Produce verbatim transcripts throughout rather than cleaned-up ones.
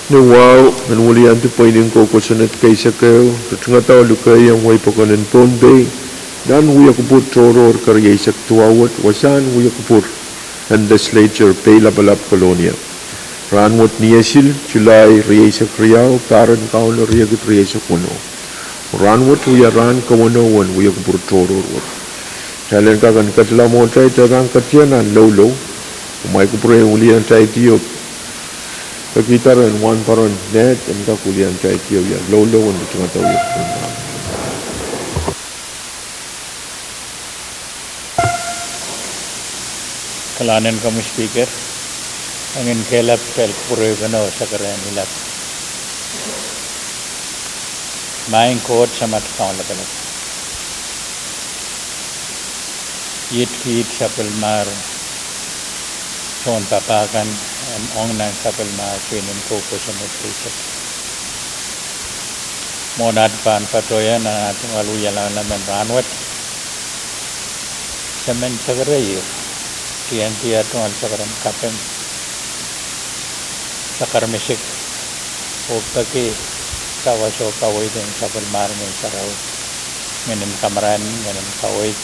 Ni wahu, en wiliandi pweinen kou kosonned keisek ehu, ritingadau lukehiong wehi pokon en Pohnpei, nan wia kupwur tohrohr kerieisek duwau wet, wasahn wia kupwur en Legislature, Pei Lapalap, Kolonia. Rahnwet ni Esil, July rieisek riau, pahr en Kauno riekid rieisek weneu. Rahnwet wia rahn keweneu en wia kupwur tohrohr wet. Kitail en kak en ketla mwohtail, kitail pahn ketia nan loulou. Kumwail kupwure wiliandi tiahk, peki dahre en wahnpoaron Ned en kak wiliandi tiahk wia loulou en ritingadau wia kupwur. Kalahngan en komwi Speaker, engin kehlap kitail kupwure kano sakarehn ilap. Maing Koht Samat Kaun Lapalap, iet kiht sapwellimahr tohn papah kan en ong nan sapwellimahr pweinen kou kosonned keisek. Mwohn at pahn patohwan nan at tungoal wia lamalam en rahnwet, se men sakaraier, tiahk, tiahk tungoal sakar en kaping, sakar misik, oh peki sawas oh kaweid en sapwellimahr Ngehn Sarawi, Ngehn en Kamarain, Ngehn en Kaweid,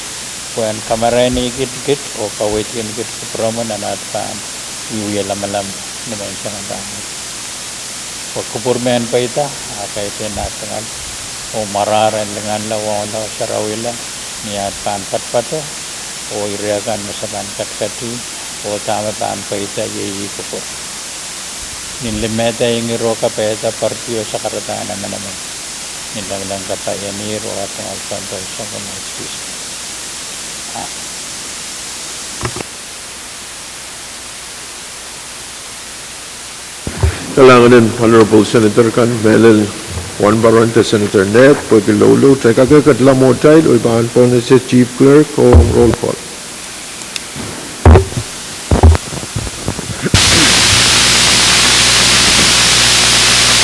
pwehn kamarainih kit kit oh kaweidkin kit kupwuromwi nan at pahn wiewia lamalam ni menseng en rahnwet. Pwe kupwur men pweida, a kaidehn at tungoal, oh mwarahr en linganla, waunla, sarawihla, ni at pahn patopato, oh ire akan me se pahn katikati, oh dahme pahn pweida iei ih kupwur. Ni limehda, ingir oh kapaiada, poaridi oh sakaradahn emenemen. Ni lengileng kapaianehr oh at tungoal sounpei Sounkomour Sises. Ah. Kalahngan en Honorable Senator kan, mehlel wahnpoaron de Senator Ned, pwehki loulou, kitail kak ketla mwohtail, oh I pahn pwonehsang Chief Clerk ong roll call.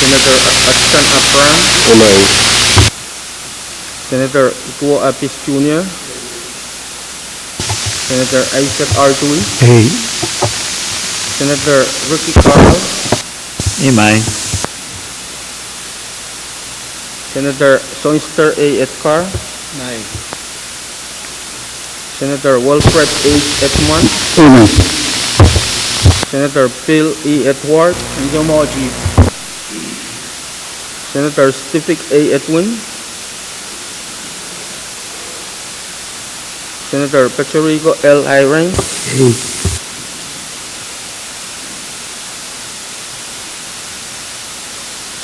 Senator Hudson Abraham. Amen. Senator Utuo Abbis Junior, Senator Isaac R. Tui, Aye. Senator Ricky Carl, Amen. Senator Soinster A. Edgar, Aye. Senator Wilfred H. Edmund, Amen. Senator Bill E. Edward, Aye. Senator Stivik A. Edwin, Senator Patorico L. Hiraing, Aye.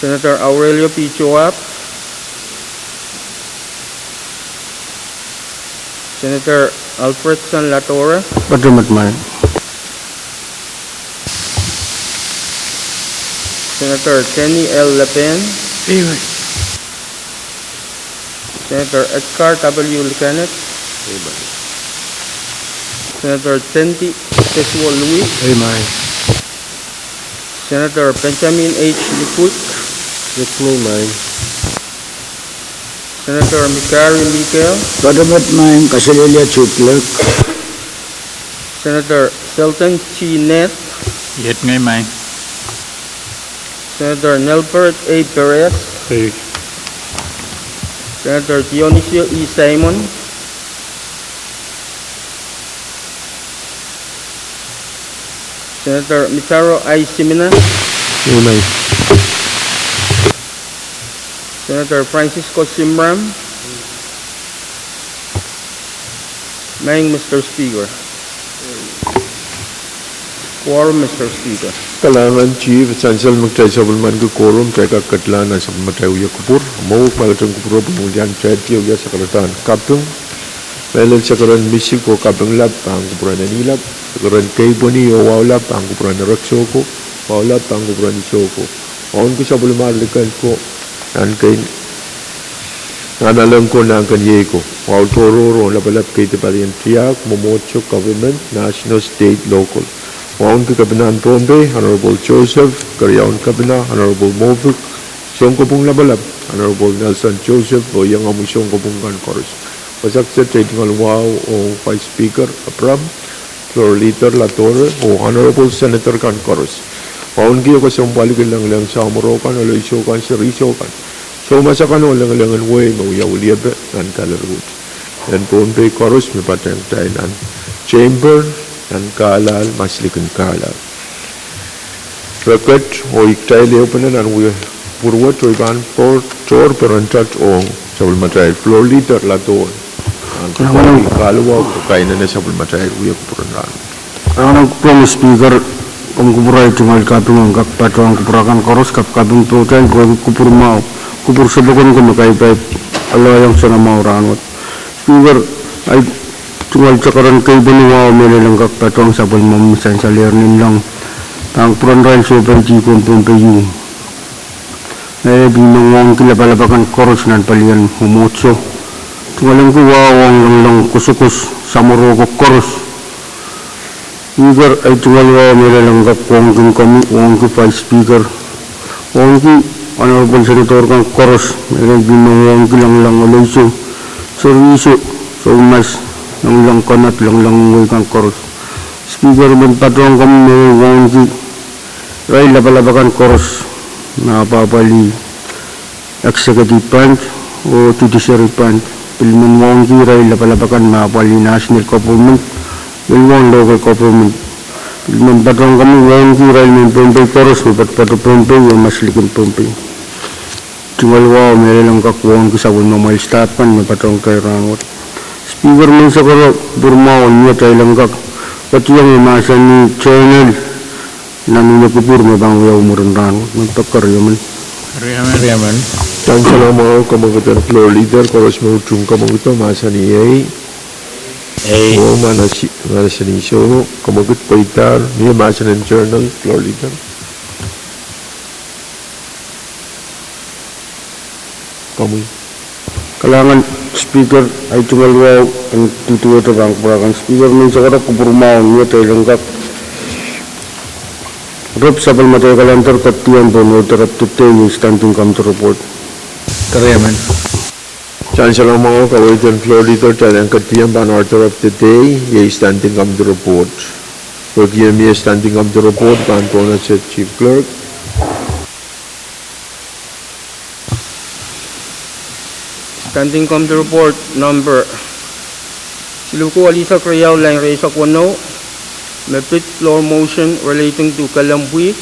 Senator Aurelio P. Joab, Senator Alfredson Latore, Bottom of mind. Senator Denny L. Lapen, Amen. Senator Edgar W. Likened, Amen. Senator Tendi Joshua Louis, Amen. Senator Benjamin H. Likut, Amen. Senator Mikari Mikael, Bottom of mind, kaselehlie Chief Clerk. Senator Selton T. Ned, Amen. Senator Nelbert A. Perez, Aye. Senator Dionisio E. Simon, Senator Mitaro I. Simina, Amen. Senator Francisco Simram, Maing Mister Speaker. Quorum, Mister Speaker. Kalahngan Chief, sansal me kitail sapwellimaniki quorum, kitail kak ketla nan sapwellimatail wia kupwur. Mwo, ma kitail kupwur pwehn wiliandi tiahk wia sakaradahn kaping. Mehlel sakaren misik oh kaping lap pahn kupwuren Anilap. Sakaren keipweni oh wahu lap pahn kupwuren Ereksoko. Wahu lap pahn kupwuren Isoko. Wauneki sapwellimahr likan ko, nan kein, nan aleng ko, nan kein iei ko. Wahu tohrohr oh lapalap keidi palien tiahk, mwomwohdiso, government, national, state, local. Wauneki Kepinahn Pohnpei, Honorable Joseph, Keriaun Kepina, Honorable Moffitt, Sounkopwung Lapalap, Honorable Nelson Joseph, oh iangahki sounkopwung kan koaros. Wasa kitail tungoal wahu ong Vice Speaker Abraham, Floor Leader Latore, oh Honorable Senator kan koaros. Wauneki oh kesempwaliki lengileng samworo kan, oleisou kan, serisou kan, soumas akan oh lengileng en wehi me wia wiliepe nan kalerut en Pohnpei koaros me patehng kitail nan chamber, nan Carlisle, maslikin Carlisle. Re ket oh kitail ehupene nan wia pwurodo, I pahn tohr perendet ong sapwellimatail floor leader Ladohn, nan kaluwa kainene sapwellimatail wia kupwuren rahn. Rahn kupwur Speaker, komw kupwur ahi tungoal kaping en kak patohwan kupwur akan koaros, kapkaping pohtail pwehki kupwur mwahu, kupwur sapwokon ko me kaipaipe aloiong soanamwahu rahnwet. Speaker, ahi tungoal chakren keipweni wahu mehlel en kak patohwan sapwellimomwi me sansalehr nanleng pahn kupwuren irail sohpeidi ong Pohnpei ieu. Mehlel pil men wauneki lapalap akan koaros nan palien mwomwohdiso. Tungoal ong ki wahu ong lengileng kosokos samworo ko koaros. Speaker, ahi tungoal wahu mehlel en kak wauneki komwi, wauneki Vice Speaker, wauneki Honorable Senator kan koaros, mehlel pil men wauneki lengileng oleisou, serisou, soumas, lengileng konehng, lengileng wehi kan koaros. Speaker, I men patohwan komwi mehlel wauneki irail lapalap akan koaros me apwapwalih executive branch oh judiciary branch. Pil men wauneki irail lapalap akan me apwalih national government, pil wauneki local government. Pil men patohwan komwi wauneki irail mehn Pohnpei koaros me patopato Pohnpei oh maslikin Pohnpei. Tungoal wahu mehlel en kak wauneki sapwellimamwail staff kan me patohwan kitail rahnwet. Speaker, menseng koro kupwur mwahu en mie kitail en kak ketiong oh mahsanih journal nan wia kupwur me pahn wiawi mwurin rahnwet. Mehn pek keriemen. Sansal mwahu, kamwekid en floor leader koaros me utung kamwekid oh mahsanih ei. Ei. Oh, mahsanih soh, kamwekid pweidahr, mie mahsen en journal, floor leader. Komwi. Kalahngan Speaker, ahi tungoal wahu en duduwehte pahn kupwur akan. Speaker, menseng koro kupwur mwahu en mie kitail en kak rep sapwellimatail calendar, ketiam pohn order of the day, iei standing committee report. Keriemen. Sansal mwahu, kaweid en floor leader, kitail en ketiam pahn order of the day, iei standing committee report. Pwehki mie standing committee report, pahn pohnese Chief Clerk. Standing Committee Report number silipwuko welihsek riau, lain rieisek weneu, me pid floor motion relating to kelen pwihk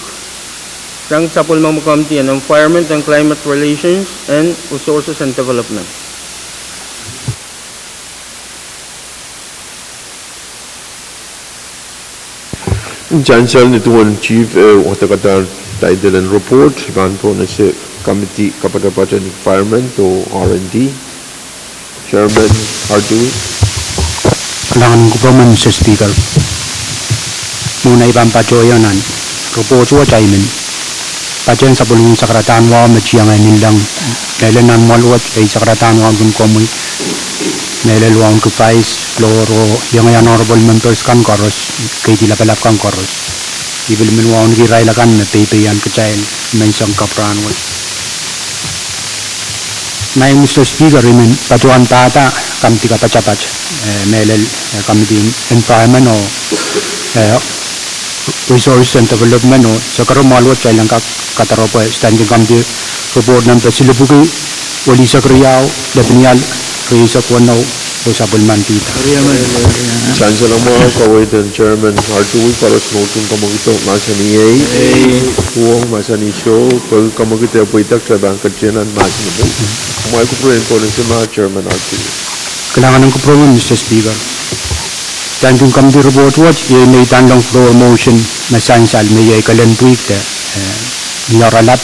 sang sapwellimomwi Committee en Environment and Climate Relations and Resources and Development. Sansal, ni duwen Chief eh wadek title en report, I pahn pohnese Committee Kapatapat en Environment oh R and D, Chairman Artui. Kalahngan en kupwuromwi Mister Speaker. Mwohn ei pahn patohieng nan report wet, I men patehng sapwellimomwi sakaradahn wahu me tiengeh nanleng, mehlel nan mwoahl wet, ei sakaradahn wauneki komwi, mehlel wauneki Vice, floor oh iengei honorable members kan koaros, keidi lapalap kan koaros. I pil men wauneki irail akan me peipeian kitail menseng kapw rahnwet. Maing Mister Speaker, I men patohwan pahda Committee Kapatapat, eh, mehlel, eh, Committee Environment oh, eh, Resources and Development oh, se koro mwoahl wet kitail en kak kadaropwe Standing Committee Report number silipwuki welihsek riau, lepin ial rieisek weneu, oh sapwellimanihda. Sansal mwahu, kaweid en Chairman Artui, koaros me utung kamwekido mahsanih ei. Uhwong mahsanih soh, pwehki kamwekid eh pweida, kitail pahn ketin nan mahsen emen. Kumwail kupwur en pohnese ma Chairman Artui. Kalahngan en kupwuromwi Mister Speaker. Standing Committee Report wet iei me idahn long floor motion me sansal me iei kelen pwihk de, eh, ni oaralap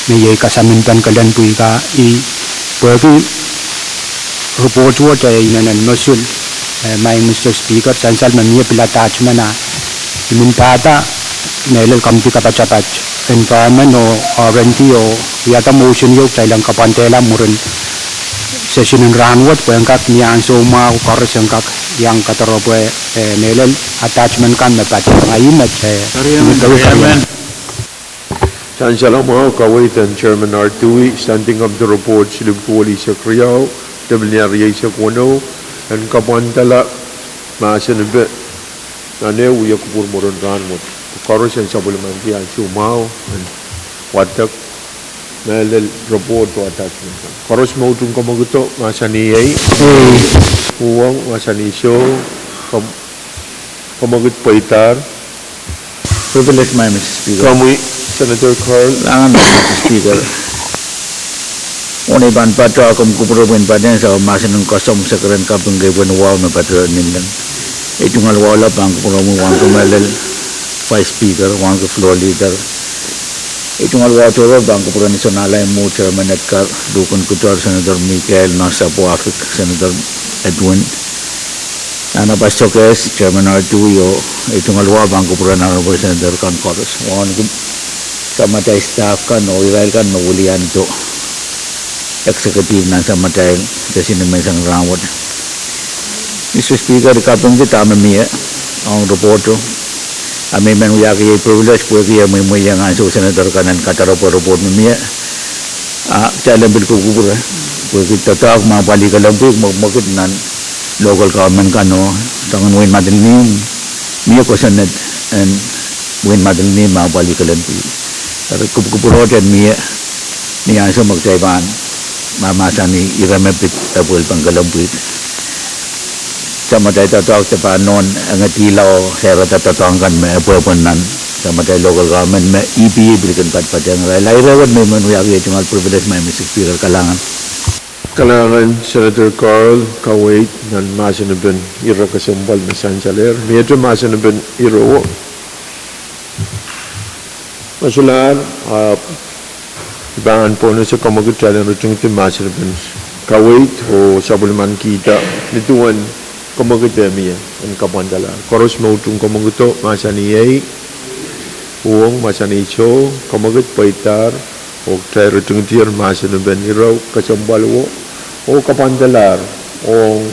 me iei kasaminpen kelen pwihk, a ih pwehki report wet eh inenen mosul, eh, Maing Mister Speaker, sansal me mie pil attachment a I men pahda mehlel Committee Kapatapat, Environment oh R and D oh wiahda motion ieu kitail en kapwandehla mwurin session en rahnwet pwe en kak ni ansou mwahu koaros en kak iang kadaropwe, eh, mehlel attachment kan me patehng. Ahi met, eh, Sansal mwahu, kaweid en Chairman Artui, Standing Committee Report silipwuko welihsek riau, lepin ial rieisek weneu, en kapwandala mahsen epe nan eh wia kupwur mwurin rahnwet. Koaros en sapwellimaniki ansou mwahu en wadek mehlel report oh attachment. Koaros me utung kompoakedo mahsanih ei. Uhwong mahsanih soh. Kompoaked pweidahr. Privilege mie, Mister Speaker. Komwi, Senator Carl. Lahngan, Mister Speaker. Ohne pahn patohwan kupwure pwehn patehng sapwellime mahsen en koasoandi sekeren kaping kei pwehn wahu me patohwan nin leng. Ei tungoal wahu la pahn kupwuromwi wauneki mehlel Vice Speaker, wauneki Floor Leader. Ei tungoal wahu tohrohr pahn kupwure ni Sohnalai Mwo, Chairman Edgar, Lukon Kutor, Senator Mikael, Nosa Pwahfik, Senator Edwin, Nana Pastor Kes, Chairman Artui, oh ei tungoal wahu pahn kupwure Honorable Senator kan koaros. Wauneki samatail staff kan oh irail kan me wiliandi executive nan samatail session me sang rahnwet. Mister Speaker, I kapingki dahme mie ong report o. A I men wiahki ei privilege pwehki I mweimweiong ansou senator kan en kadaropwe report me mie. A kitail en pil kupwukupwure pwehki doadoahk me apwalih kelehpwihk mwekmwekid nan local government kan oh soangen wehin Madolenihmw, mie kosonned en wehin Madolenihmw me apwalih kelehpwihk. Eri kupwukupwure en mie ni ansou me kitail pahn mahmahsanih ire me pid epwelpen kelehpwihk. Samatail doadoahk de pahn nohn engedihla oh sairada doadoahk kan me epwepwe nan samatail local government me E P A pil kin patpatehng irail. A ire wet me I men wiahki ei tungoal privilege mie, Mister Speaker. Kalahngan. Kalahngan Senator Carl, kaweid nan mahsanipen ire kesempwal me sansalehr. Miehte mahsanipen ire o. Me solahr, ah, I pahn pwonese kompoaked kitail en ritingdi mahsanipen kaweid oh sapwellimanikihda ni duwen kompoaked me mie en kapwandalahr. Koaros me utung kompoakedo mahsanih ei. Uhwong mahsanih soh. Kompoaked pweidahr. Oh kitail ritingdier mahsanipen ire kesempwal o oh kapwandalahr ong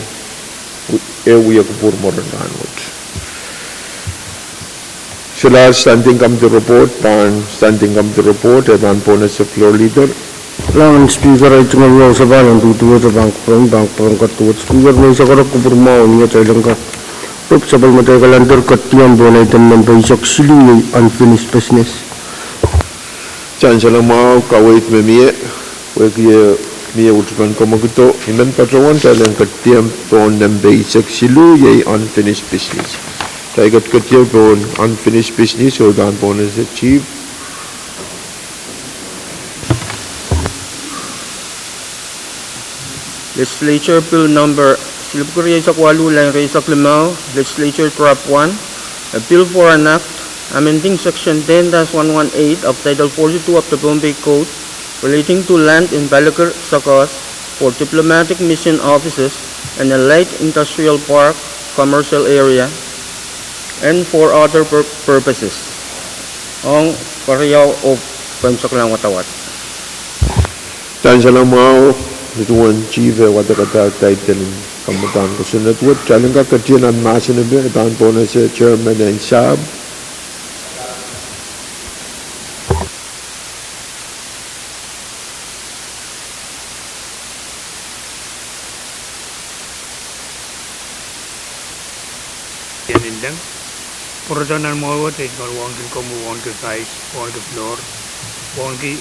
eh wia kupwur mwurin rahnwet. Solahr standing committee report, pahn standing committee report, eh pahn pwonese Floor Leader. Kalahngan Speaker, ei tungoal wahu sapahl en duduwehte pahn kupwuromwi, pahn kupwuromwi kaduwet Speaker, me I sakarek kupwur mwahu ni atail en kak rip sapwellimatail kalander ketiam pohn item nempe eisek siluh, ei unfinished business. Sansal mwahu, kaweid me mie, pwehki mie utupen kompoakedo, I men patohwan atail en ketiam pohn nempe eisek siluh, iei unfinished business. Kitail ketiket pohn unfinished business oh I pahn pwonese Chief. Legislature Bill Number silipwuki rieisek waluh, lain rieisek limau, Legislature Draft One, a bill for an act amending Section ten dash one one eight of Title forty-two of the Pohnpei Code relating to land in Palikir Circus for diplomatic mission offices and a light industrial park commercial area and for other pur-, purposes. Ong keriau oh pwensek lang wadawad. Sansal mwahu, ni duwen Chief eh wadek atail title en kamwadang kosonned wet, kitail en kak ketiket nan mahsen en pahn pwonese Chairman en sahpw. Ien indeng. Pwurodo nan mwowe, ei tungoal wauneki komwi, wauneki Vice, wauneki Floor, wauneki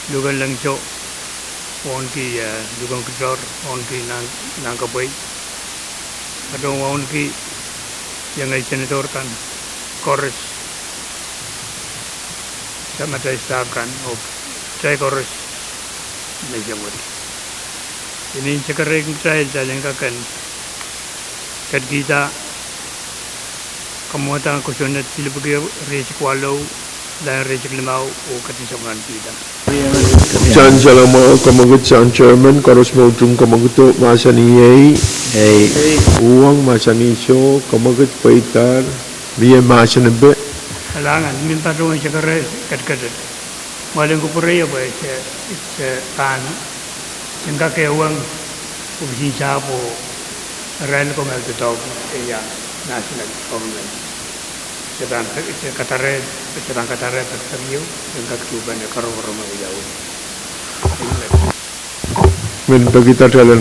Lukon Lengso, wauneki, eh, Lukon Kutor, wauneki Nang-, Nangkapwei. Patohwan wauneki iengei senator kan koaros, samatail staff kan, oh kitail koaros me I sewese. I men sekerehng kitail, kitail en kak en ketikihda kamwadang kosonned silipwuki rieisek waluh, lain rieisek limau oh ketin sapwellimanikihda. Sansal mwahu, kompoaked sang Chairman, koaros me utung kompoakedo mahsanih ei. Ei. Uhwong mahsanih soh. Kompoaked pweidahr. Mie mahsanipe? Kalahngan, I men patohwan sekerehng ketiketete. Mwoalen kupwure pwe se, se pahn, se kak ehuong office en sahpwo, irail komw doadoahk, eh, ia, national government. Se pahn, se kadarehr, se pahn kadarehr pekpek ieu, se kak tuhpene karaparapene ia. Men peki tatalan.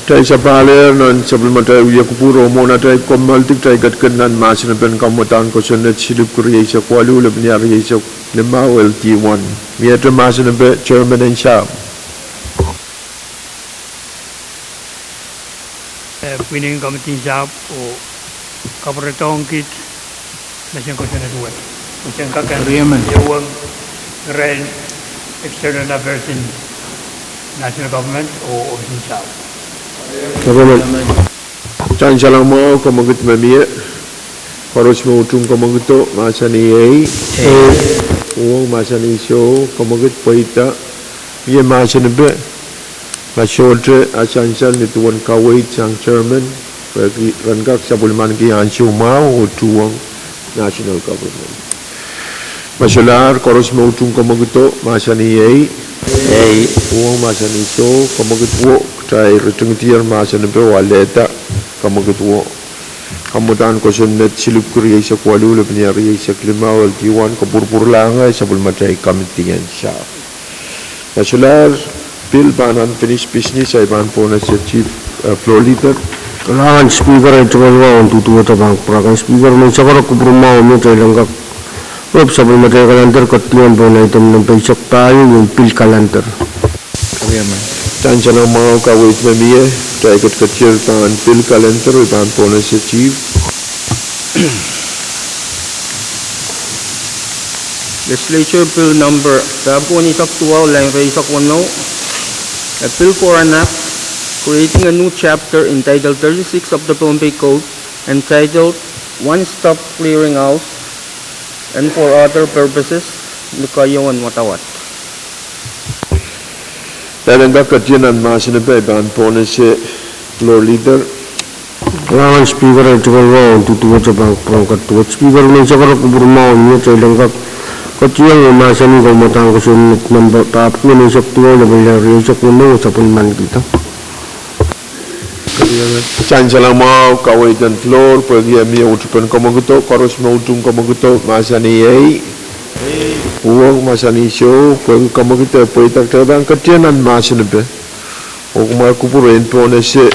Kitail sapahl nan sapwellimatail wiepe kupwur oh mwohn atail kommoaldi, kitail ketiket nan mahsen en pil kamwadahn kosonned silipwki rieisek waluh, lepin rieisek limau, L D one. Miehte mahsen en pil chairman en sahpw. Eh, pwihn en komiti en sahpw oh kapwuredohng kiht mahsen kosonned wet. Mahsen kak en riemen iang irail External Affairs in National Government oh Office in Sahpw. Kitail salengen mwahu, kamwekid me mie. Koaros me utung kamwekido, mahsanih ei. Uhwong, mahsanih soh. Kamwekid pweida. Mie mahsen en pil. Ma sohte, a sansal ni duwen kaweid sang chairman, pwehki ren kak sapwellimaniki ansou mwahu oh tuhwong national government. Ma solahr, koaros me utung kamwekido, mahsanih ei. Ei. Uhwong, mahsanih soh. Kamwekid wo. Kitail ritingdier mahsen en pil oh alehda kamwekid wo. Kamwadahn kosonned silipwki rieisek waluh, lepin rieisek limau, L D one, kopwurupwurlahng sapwellimatail komiti en sahpw. Ma solahr, pil pahn unfinished business, ahi pahn pwonese Chief, eh, Floor Leader. Kalahngan Speaker, ahi tungoal wahu en duduwehte pahn kupwur akan. Speaker, menseng koaros kupwur mwahu, mie kitail en kak lohpw sapwellimatail calendar, ketieng pohn item nempe eisek pahieu, iei pil calendar. Kitail salengen mwahu, kaweid me mie. Kitail ketiketier pahn pil calendar, ahi pahn pwonese Chief. Legislature Bill number dahpwko eisek duwau, lain rieisek weneu. A bill for an act creating a new chapter in Title thirty-six of the Pohnpei Code entitled One Stop Clearinghouse and for other purposes, ni keieun wadawad. Kitail en kak ketieng nan mahsen en pil, ahi pahn pwonese Floor Leader. Kalahngan Speaker, ahi tungoal wahu en duduwehte pahn kupwur akan. Speaker, menseng koaros kupwur mwahu, mie kitail en kak ketieng oh mahsanih kamwadahn kosonned nempe dahpwko eisek duwau, lepin rieisek weneu, oh sapwellimanikihda. Kitail salengen mwahu, kaweid en floor, pwehki e mie utupen kamwekido, koaros me utung kamwekido, mahsanih ei. Uhwong, mahsanih soh. Pwehki kamwekido pweida, kitail pahn ketieng nan mahsen en pil. Oh kumwail kupwur en pwonese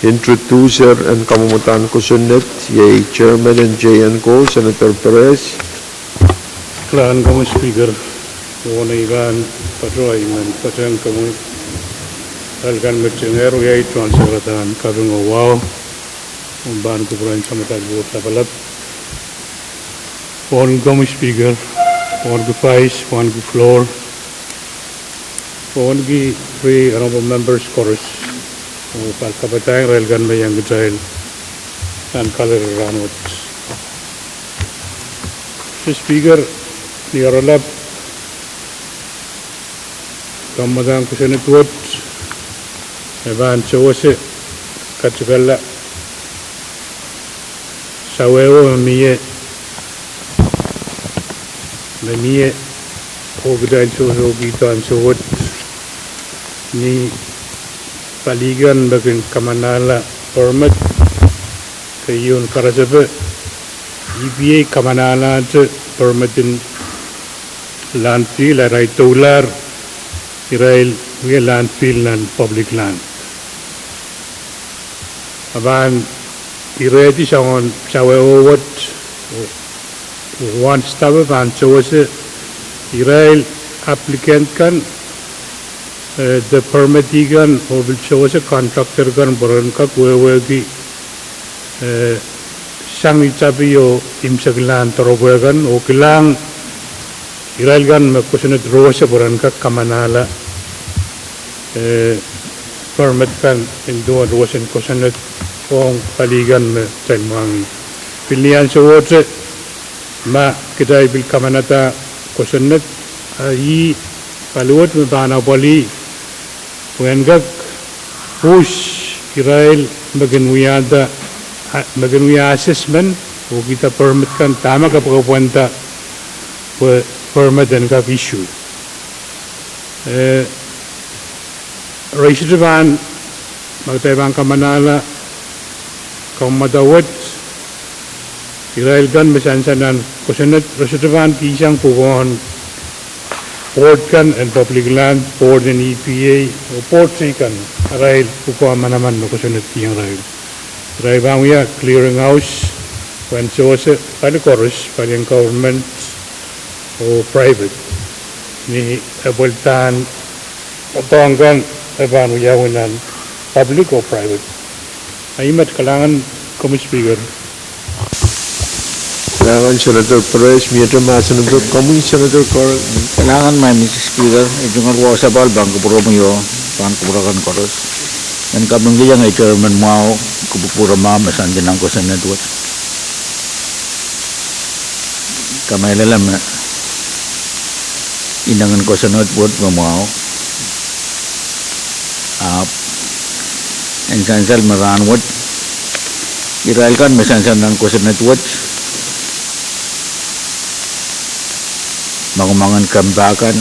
introducer en kamwadahn kosonned, iei chairman en J N ko, Senator Perez. Kalahngan komwi Speaker, oh ni pahn patohwan men patehng komwi irail kan me tengehng ie tohn sakaradahn kaping oh wahu, oh pahn kupwuren Samatail Koht Lapalap. Pwonki komwi Speaker, pwonki Vice, pwonki floor, pwonki three honorable members koaros, oh pahn kapatahieng irail kan me iang kitail nan kalelapak rahnwet. Speaker, ni oaralap kamwadahn kosonned wet, e pahn sewese katikala sawehwe me mie, me mie, oh kitail sohsohkihdo ansou wet, ni palih kan me kin kamanahla permit, keieun karasepe, E P A kamanahlahte permit en landfill, arail doulahr irail wia landfill nan public land. A pahn irehdi soangen sawehwe wet, one stop pahn sewese irail applicant kan, eh, de permittee kan, oh pil sewese contractor kan pwe ren kak wehwehki, eh, sang ni tapio imwseklahn doaropwe kan, oh kilang irail kan me kosonned roson pwe ren kak kamanahla, eh, permit kan nin duwen roson kosonned ong palih kan me kitail mwahngih. Pil ni ansou wet, ma kitail pil kamanahda kosonned, a ih paliwet me pahn apwalih pwe en kak pwuhs irail me kin wiahda, a, me kin wia assessment, oh kihda permit kan dahme kapwakapwanda pwe permit en kak issue. Eh, re sohte pahn, ma kitail pahn kamanahla kamwadahn wet, irail kan me sansal nan kosonned, re sohte pahn kihsang pwukoahn Board kan en public land, board en E P A, oh board teikan, arail pwukoa manaman me kosonnedkihong irail. Irail pahn wia clearing house, pwehn sewese pali koaros, pali en government oh private. Ni apwalih doadoahk kan, e pahn wiawi nan public oh private. Ahi met, kalahngan komwi Speaker. Kalahngan Senator Perez, miehte mahsen en pek komwi Senator Carl. Kalahngan Madam Speaker, ei tungoal wahu sapahl pahn kupwuromwi oh pahn kupwur akan koaros. Men kapingkihong ei chairman mwahu kupwukupwure mwahu me sansal nan kosonned wet. Kamehlele me inengen kosonned wet me mwahu. Ahpw en sansal me rahnwet, irail kan me sansal nan kosonned wet, mangomang en kempa kan,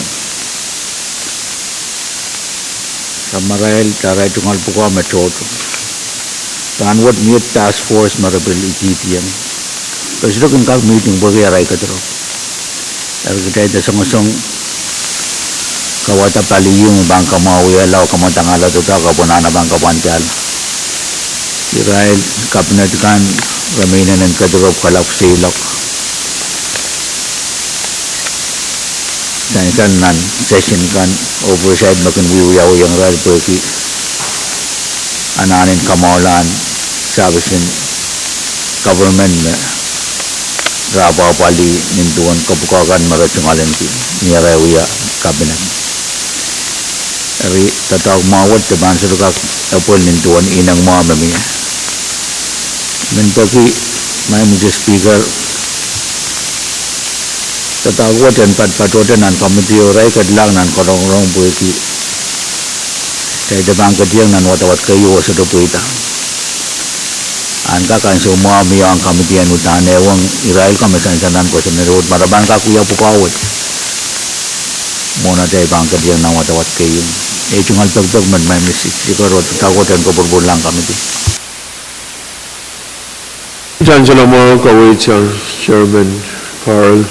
kamarail, arail tungoal pwukoa me tohto. Rahnwet mie task force me re pil idihdiong. Re sohte kin kak meeting pwehki arail kedirop. Eri kitail de songosong kauwada pali ieu me pahn kamwahwihala oh kamwadangala doadoahk, ahpw anahne pahn kapwandahla. Irail cabinet kan, re me inenen kedirop kalap seiloak sansal nan session kan, oversight me kin wiewiawiong irail pwehki anahnen kamwahulahn service en government me re apwahpwalih nin duwen kapwukoa kan me re tungoal ahneki ni arail wia cabinet. Eri doadoahk mwahu wet de pahn sohte kak apwalih nin duwen ineng mwahu me mie. Men peki, Madam Speaker, doadoahk wet en patpatohte nan committee oh irail ketilahng nan karongorong pwehki kitail de pahn ketiong nan wadawad keieu oh sohte pweida. Ahn kak ansou mwahu mie ong committee en uhdahn ehwong irail kan me sansal nan kosonned wet ma re pahn kak wia pwukoa wet mwohn atail pahn ketiong nan wadawad keieu. Ei tungoal pekipek men Madam Speaker, oh doadoahk wet en kupwurpwurlahng committee. Sansal mwahu kaweid sang Chairman Carl.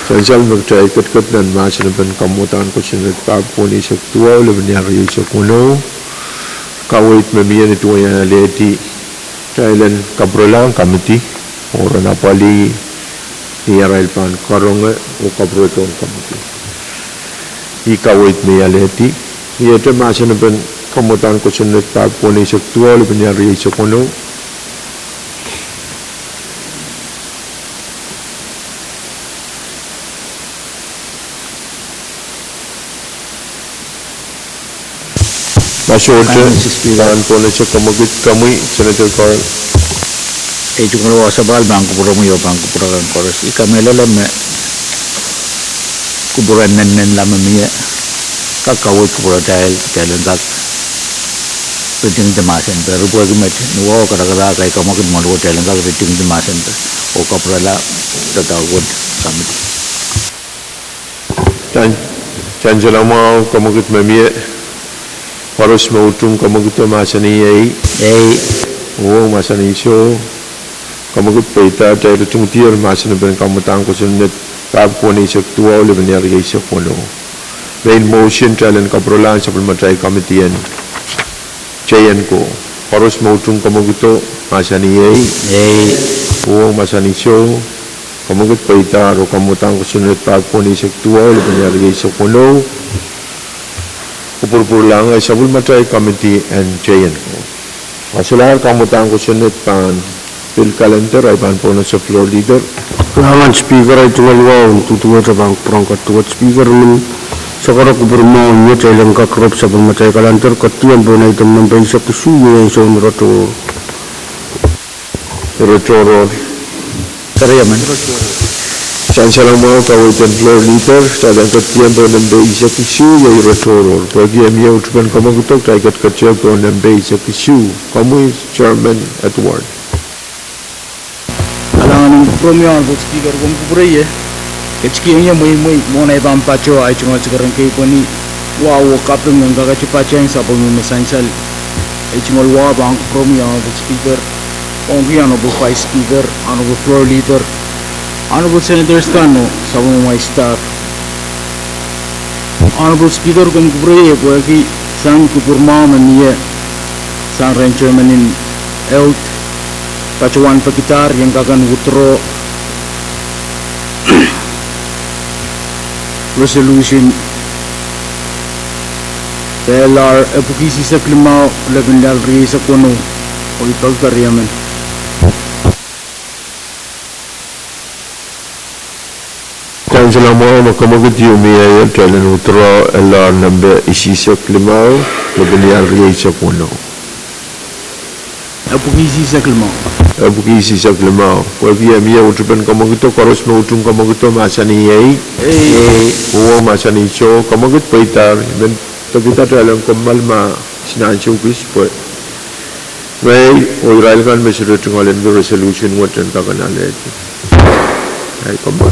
Sansal me kitail ketiket nan mahsen en pahn kamwadahn kosonned pahr pwuhk eisek duwau, lepin riau eisek weneu. Kaweid me mie nin duwen alehdi kitail en kapwurelahng committee oh ren apwalih ni arail pahn karonge oh kapwuredohng committee. Ih kaweid me I alehdi. Miehte mahsen en pahn kamwadahn kosonned pahr pwuhk eisek duwau, lepin riau eisek weneu. Ma sohte, Madam Speaker, pahn pwuhk eisek, komw kak komwi Senator Carl. Ei tungoal wahu sapahl pahn kupwuromwi oh pahn kupwur akan koaros. I kamehlele me kupwuren nennenla me mie kak kaweid kupwuratail, kitail en kak ritingdi mahsen peh. Eri pwehki met, ni wahu karakarahk, I kamwakid mwaluwo kitail en kak ritingdi mahsen peh oh kapwurala doadoahk wet committee. Sansal mwahu, komw kak me mie. Koaros me utung komw kak mahsanih ei. Ei. Oh, mahsanih soh. Komw kak pweida. Kitail ritingdier mahsen en pahn kamwadahn kosonned pahr pwuhk eisek duwau, lepin riau eisek weneu. Main motion kitail en kapwurelahng sapwellimatail committee en J N ko. Koaros me utung komw kak mahsanih ei. Ei. Oh, mahsanih soh. Komw kak pweidahr oh kamwadahn kosonned pahr pwuhk eisek duwau, lepin riau eisek weneu. Kupwurpwurlahng sapwellimatail committee en J N ko. A solahr kamwadahn kosonned pahn pil calendar, ahi pahn pwurehng Floor Leader. Kalahngan Speaker, ei tungoal wahu en duduwehte pahn kupwur akan duwet. Speaker, men sakara kupwur mwahu en met, kitail en kak rep sapwellimatail calendar, ketiam pohn item nempe eisek isuh, iei ansoun iretohr. Iretohr. Keriamen. Sansal mwahu kaweid en Floor Leader, kitail en ketiam pohn nempe eisek isuh, iei iretohr. Pwehki e mie utupen komw kak, kitail ketiket pohn nempe eisek isuh. Komwi Chairman Edward. Kalahngan en kupwuromwi Honorable Speaker, komw kupwure ie. Ketikihong ie mweimwei mwohn ei pahn patoh ei tungoal sikareniki pwehn wahu oh kaping en kakete patehng sapwellime me sansal ei tungoal wahu pahn kupwuromwi Honorable Speaker, ong Honorable Vice Speaker, Honorable Floor Leader, Honorable Senators kan oh sapwellime waisdar. Honorable Speaker, komw kupwurei, e pwehki sang kupwur mwahu me mie sang rehn chairman en health, patohwan pekihdahr ien kak en withdraw resolution pelahr epwiki isihsek limau, lepin lel rieisek weneu, oh I peki keriemen. Council mwahu, ma kamwekid ieu mie, kitail en withdraw elahr nempe isihsek limau, lepin lel rieisek weneu. Epwiki isihsek limau. Epwiki isihsek limau. Pwehki e mie utupen kamwekido, koaros me utung kamwekido mahsanih ei. Ei. Ei. Uwe mahsanih soh, kamwekid pweidahr, men pekihda kitail en kommoal ma sinansou kis pwe ngehi oh irail kan me sohte tungoal en resolution wet en kak en alehdi. Ei, kommoal.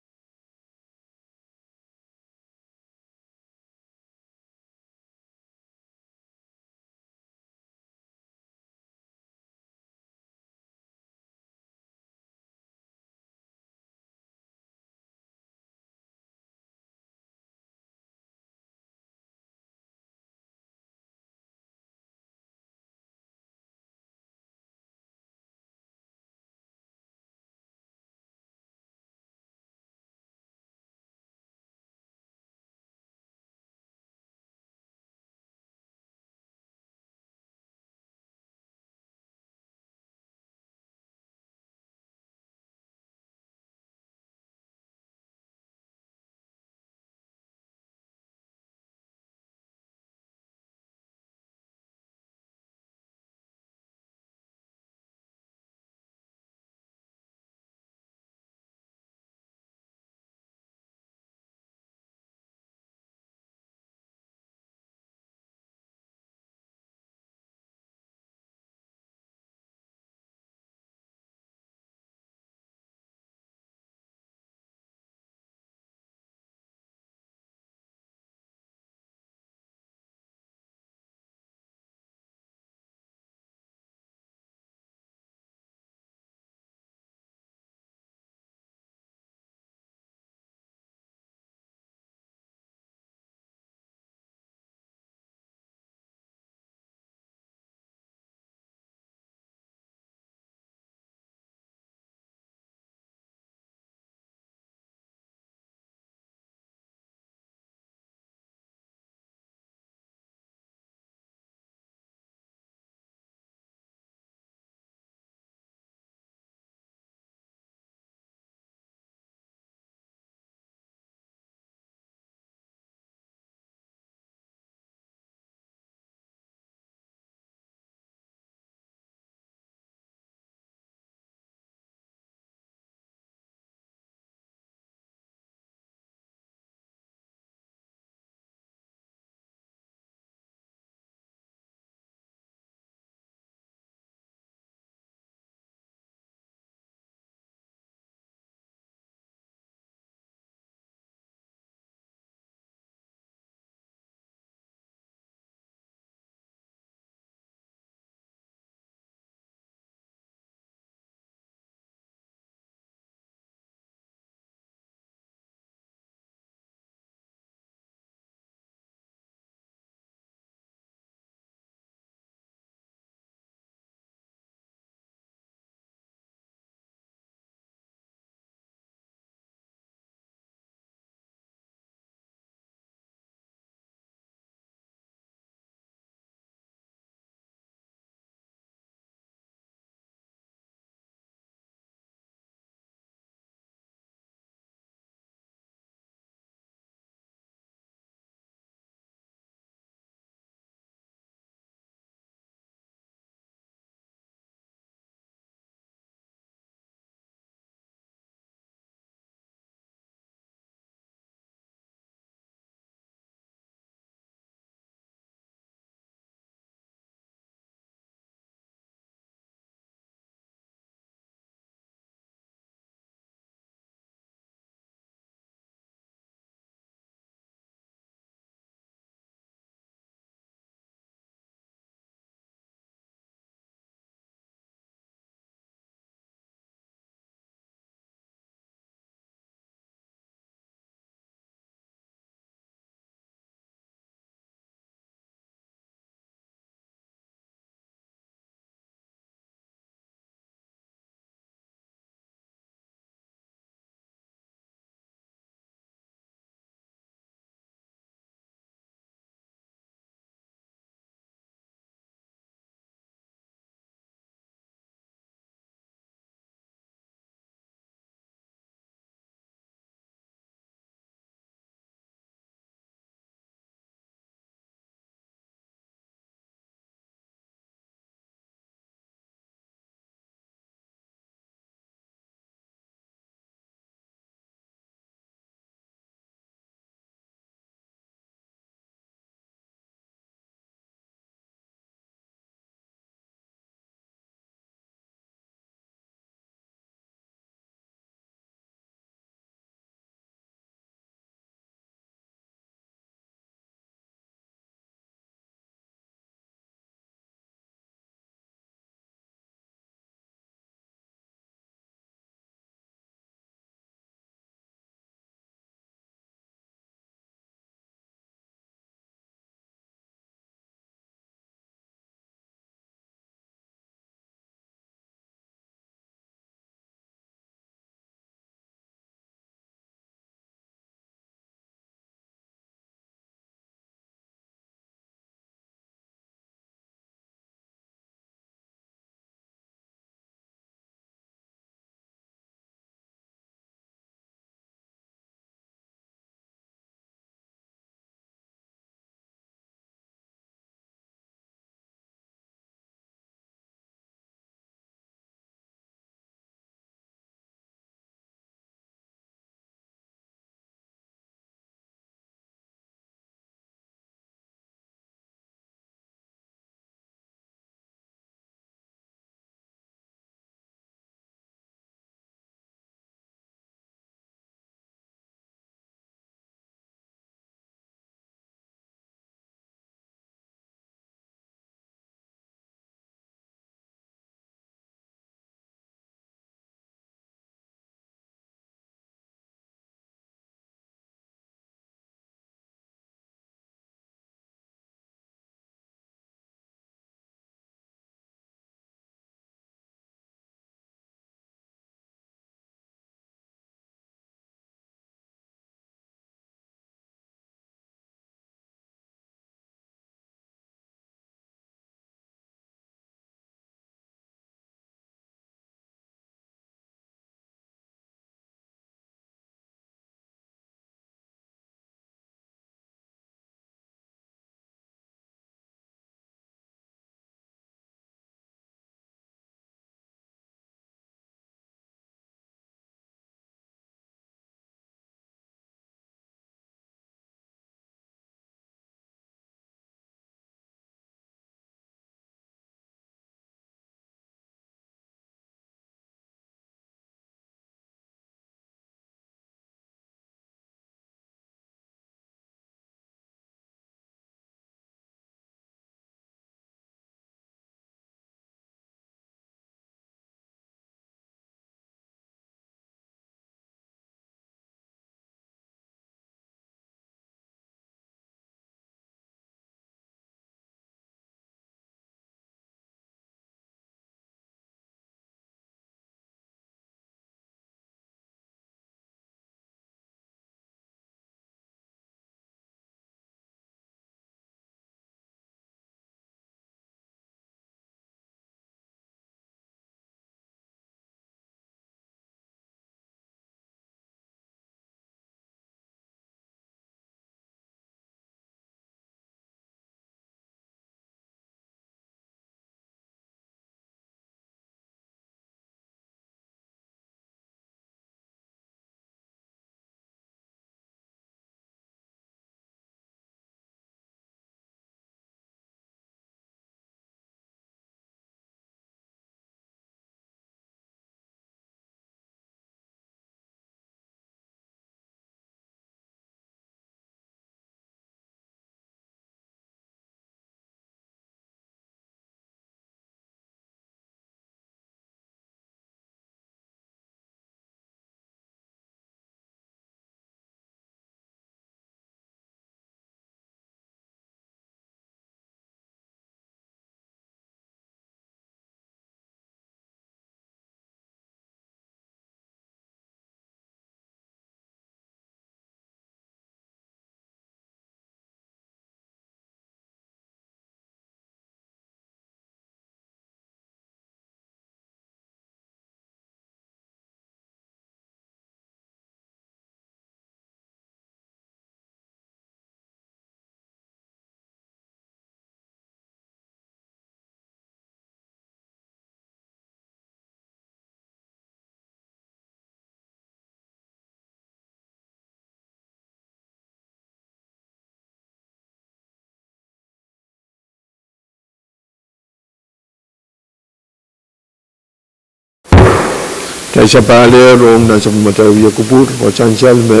Kitail sapahl ehr ong nan sapwellimatail wia kupwur, oh sansal me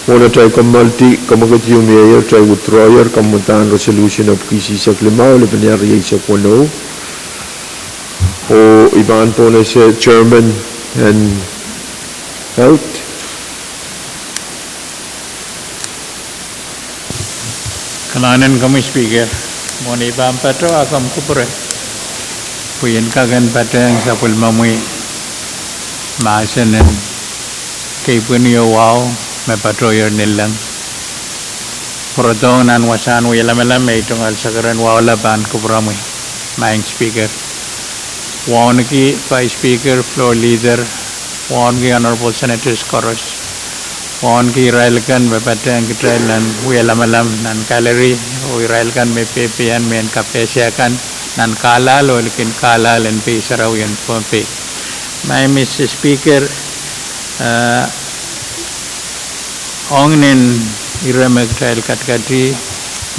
mwohn atail kommoaldi, kemwekid ieu me iei atail withdrawyer, kamwadahn resolution epwiki eisek limau, lepin ehr rieisek weneu. Oh I pahn pwonese chairman en health. Kalahngan en komwi Speaker, mwohn ei pahn patoh ah komw kupwure, pwe I en kak en patehng sapwellimomwi mahsen en keipweni oh wahu me patohier ni leng. Pwurodohng nan wasahn wia lamalam, ei tungoal sakaradahn wahu lap pahn kupwuromwi, Madam Speaker. Wauneki Vice Speaker, Floor Leader, wauneki Honorable Senators koaros, wauneki irail kan me patehng kitail nan wia lamalam nan gallery, oh irail kan me peipeien mehn kapehse kan nan kahlahl oh likin kahlahl en pei sarawi en Pohnpei. Madam Speaker, eh, ong ni ire me kitail katikati,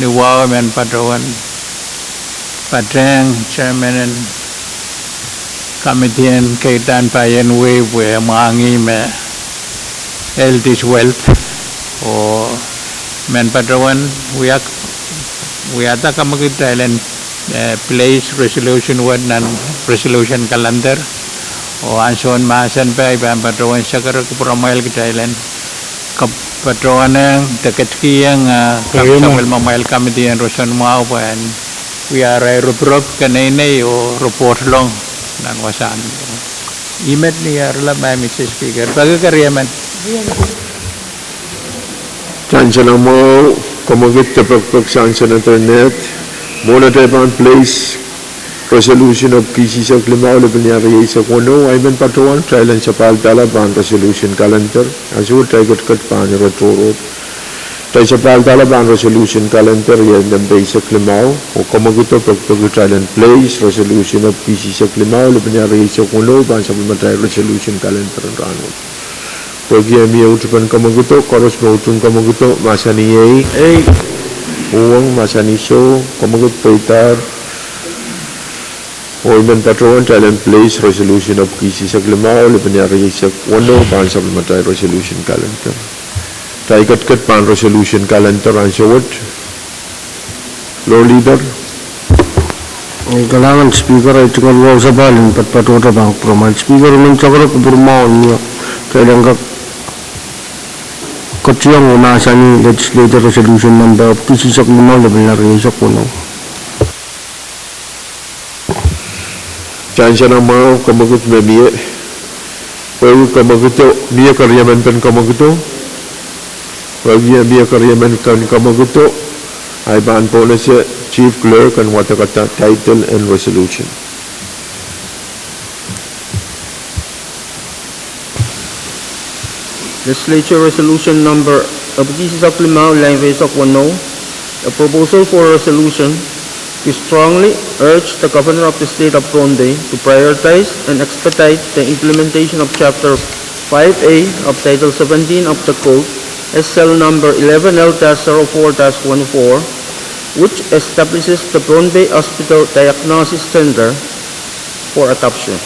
ni wahu I men patohwan patehng chairman en committee en keirda en paien wehi pwe e mwahngih me health is wealth, oh I men patohwan wiahda kemwekid kitail en, eh, place resolution wet nan resolution calendar. Oh ansoun mahsen pei I pahn patohwan sakara kupwuramwail kitail en patohwanehng de ketikihong, eh, sapwellimamwail committee en roson mwahu pwe en wia arail ropirop, keneinei oh report long nan wasahn. I met ni aralap, Madam Speaker, peki keriemen. Sansal mwahu, kemwekid de pekipek sang Senator Ned, mwohn atail pahn place resolution epwiki eisek limau, lepin ehr rieisek weneu, I men patohwan kitail en sapahl dahla pahn resolution calendar, ansou wet kitail ketiket pahn ire tohrohr. Kitail sapahl dahla pahn resolution calendar, iei nempe eisek limau, oh kemwekido pekipek kitail en place resolution epwiki eisek limau, lepin ehr rieisek weneu, pahn sapwellimatail resolution calendar en rahnwet. Pwehki mie utupen kemwekido, koaros me utung kemwekido, mahsanih ei. Ei. Uhwong, mahsanih soh, kemwekid pweidahr. Oh I men patohwan kitail en place resolution epwiki eisek limau, lepin ehr rieisek weneu, pahn sapwellimatail resolution calendar. Kitail ketiket pahn resolution calendar ansou wet. Floor Leader. Kalahngan Speaker, ei tungoal wahu sapahl en patpatohte pahn kupwuramwail. Speaker, I men sakara kupwur mwahu ni atail en kak ketiong oh mahsanih legislature resolution number epwiki eisek limau, lepin ehr rieisek weneu. Sansal mwahu, kemwekid me mie, pwehki kemwekido, mie keriemen pen kemwekido, pwehki mie keriemen pen kemwekido, I pahn pwonese Chief Clerk en wadekada title en resolution. Legislature Resolution Number epwiki eisek limau, lain rieisek weneu, a proposal for a resolution to strongly urge the Governor of the State of Pohnpei to prioritize and expedite the implementation of Chapter five A of Title seventeen of the Code, S L number eleven L dash zero four dash one four, which establishes the Pohnpei Hospital Diagnosis Center for adoption.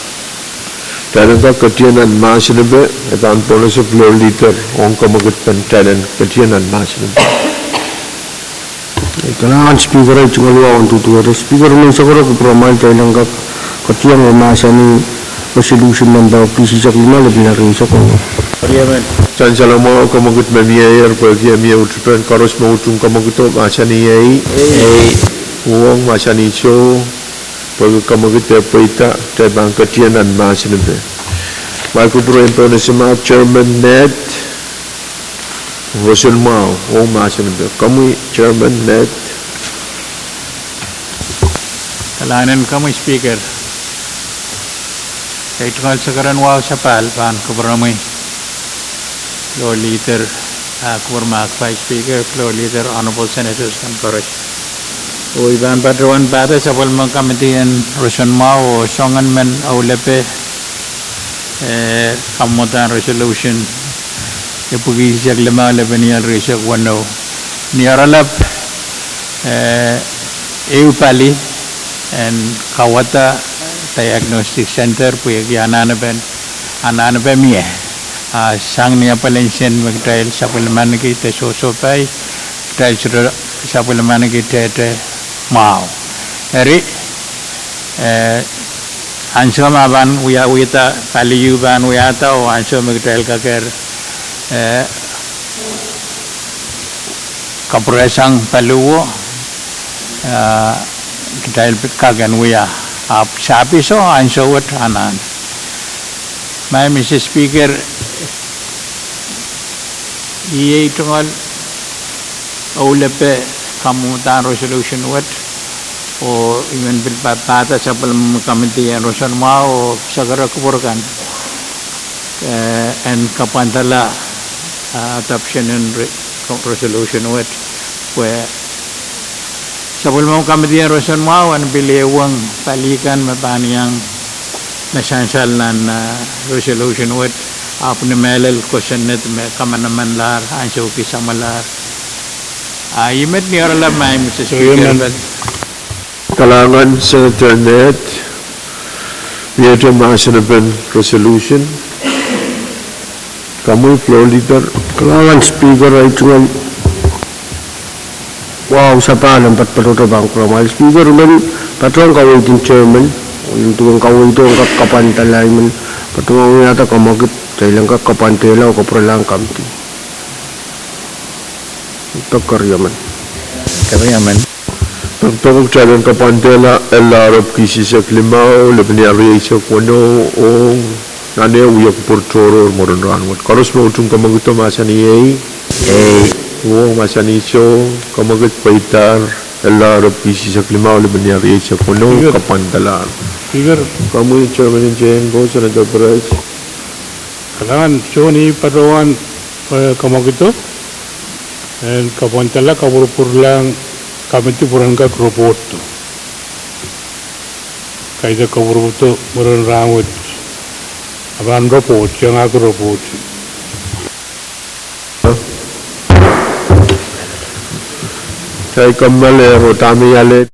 Kitail en kak ketido nan mahsen ipe, e pahn pwonese Floor Leader ong kemwekid pen kitail en ketido nan mahsen ipe. Kalahngan Speaker, ei tungoal wahu en duduwehte. Speaker, I men sakara kupwuramwail kitail en kak ketiong oh mahsanih resolution number epwiki eisek limau, lepin ehr rieisek weneu. Sansal mwahu, kemwekid me mie ehr, pwehki mie utupen, koaros me utung kemwekido, mahsanih ei. Ei. Uhwong, mahsanih soh. Pwehki kemwekid e pweida, kitail pahn ketido nan mahsen ipe. Mwail kupwure en pwonese ma Chairman Ned, roson mwahu ong mahsen ipe. Komwi Chairman Ned. Kalahngan en komwi Speaker. Ei tungoal sakarain wahu sapahl pahn kupwuromwi Floor Leader, ah, kupwuromwi Vice Speaker, Floor Leader, Honorable Senators kan koaros. Oh I pahn patohwan pahda sapwellime committee en roson mwahu oh soangen men aulepe, eh, kamwadahn resolution epwiki eisek limau, lepin ehr rieisek weneu. Ni aralap, eh, ehu pali en kawada diagnostic center pwehki anahnepen anahnepe mie. A sang ni apwal en insen me kitail sapwellimaniki de sohsohpai, kitail sohte sapwellimaniki tehte mwahu. Eri, eh, ansou me pahn wiawi, wiahda, paliu pahn wiahda oh ansou me kitail kakehr, eh, kapwuresang paliu, ah, kitail kak en wia. Ahpw sahpis o ansou wet anahne. Maing Mister Speaker, iei tungoal aulepe kamwadahn resolution wet, oh I men pil pa-, pahda sapwellimomwi committee en roson mwahu oh sakarada kupwur kan, eh, en kapwandala, ah, adoption en re-, resolution wet. Pwe sapwellimomwi committee en roson mwahu en pil ehuong pali kan me pahn iang me sansal nan, ah, resolution wet, ahpw ni mehlel kosonned me kamanamanlahr, ansou kis samwalahr. Ah, I met ni oaralap, Maing Mister Speaker. Kalahngan Senator Ned, miehte mahsenepen resolution. Komwi Floor Leader. Kalahngan Speaker, ahi tungoal wahu sapahl en patohdo pahn kuramwail Speaker, I men patohwan kaweidki Chairman, oh I men duwen kaweid en kak kapwandala, I men patohwan wiahda kamwakid kitail en kak kapwandehla oh kapwurelahng committee. Pek keriemen. Keriemen. Pek, pek kitail en kapwandehla ella ahpw kisihsek limau, lepin rieisek weneu, oh nan eh wia kupwur tohrohr mwurin rahn wet. Koaros me utung kamwakido mahsanih ei. Ei. Oh mahsanih soh, kamwakid pweidahr, ella ahpw kisihsek limau, lepin rieisek weneu, kapwandalahr. Speaker. Komwi Chairman en Chain Board, Senator Perez. Kalahngan, soh, I patohwan, eh, kamwakido en kapwandala kapwurpwurlahng committee pwurehng kak report. Kaidehk kapwurpwurdo mwurin rahn wet, a pahn report, iangahki report. Kitail kommoal, eh, oh dahme I ale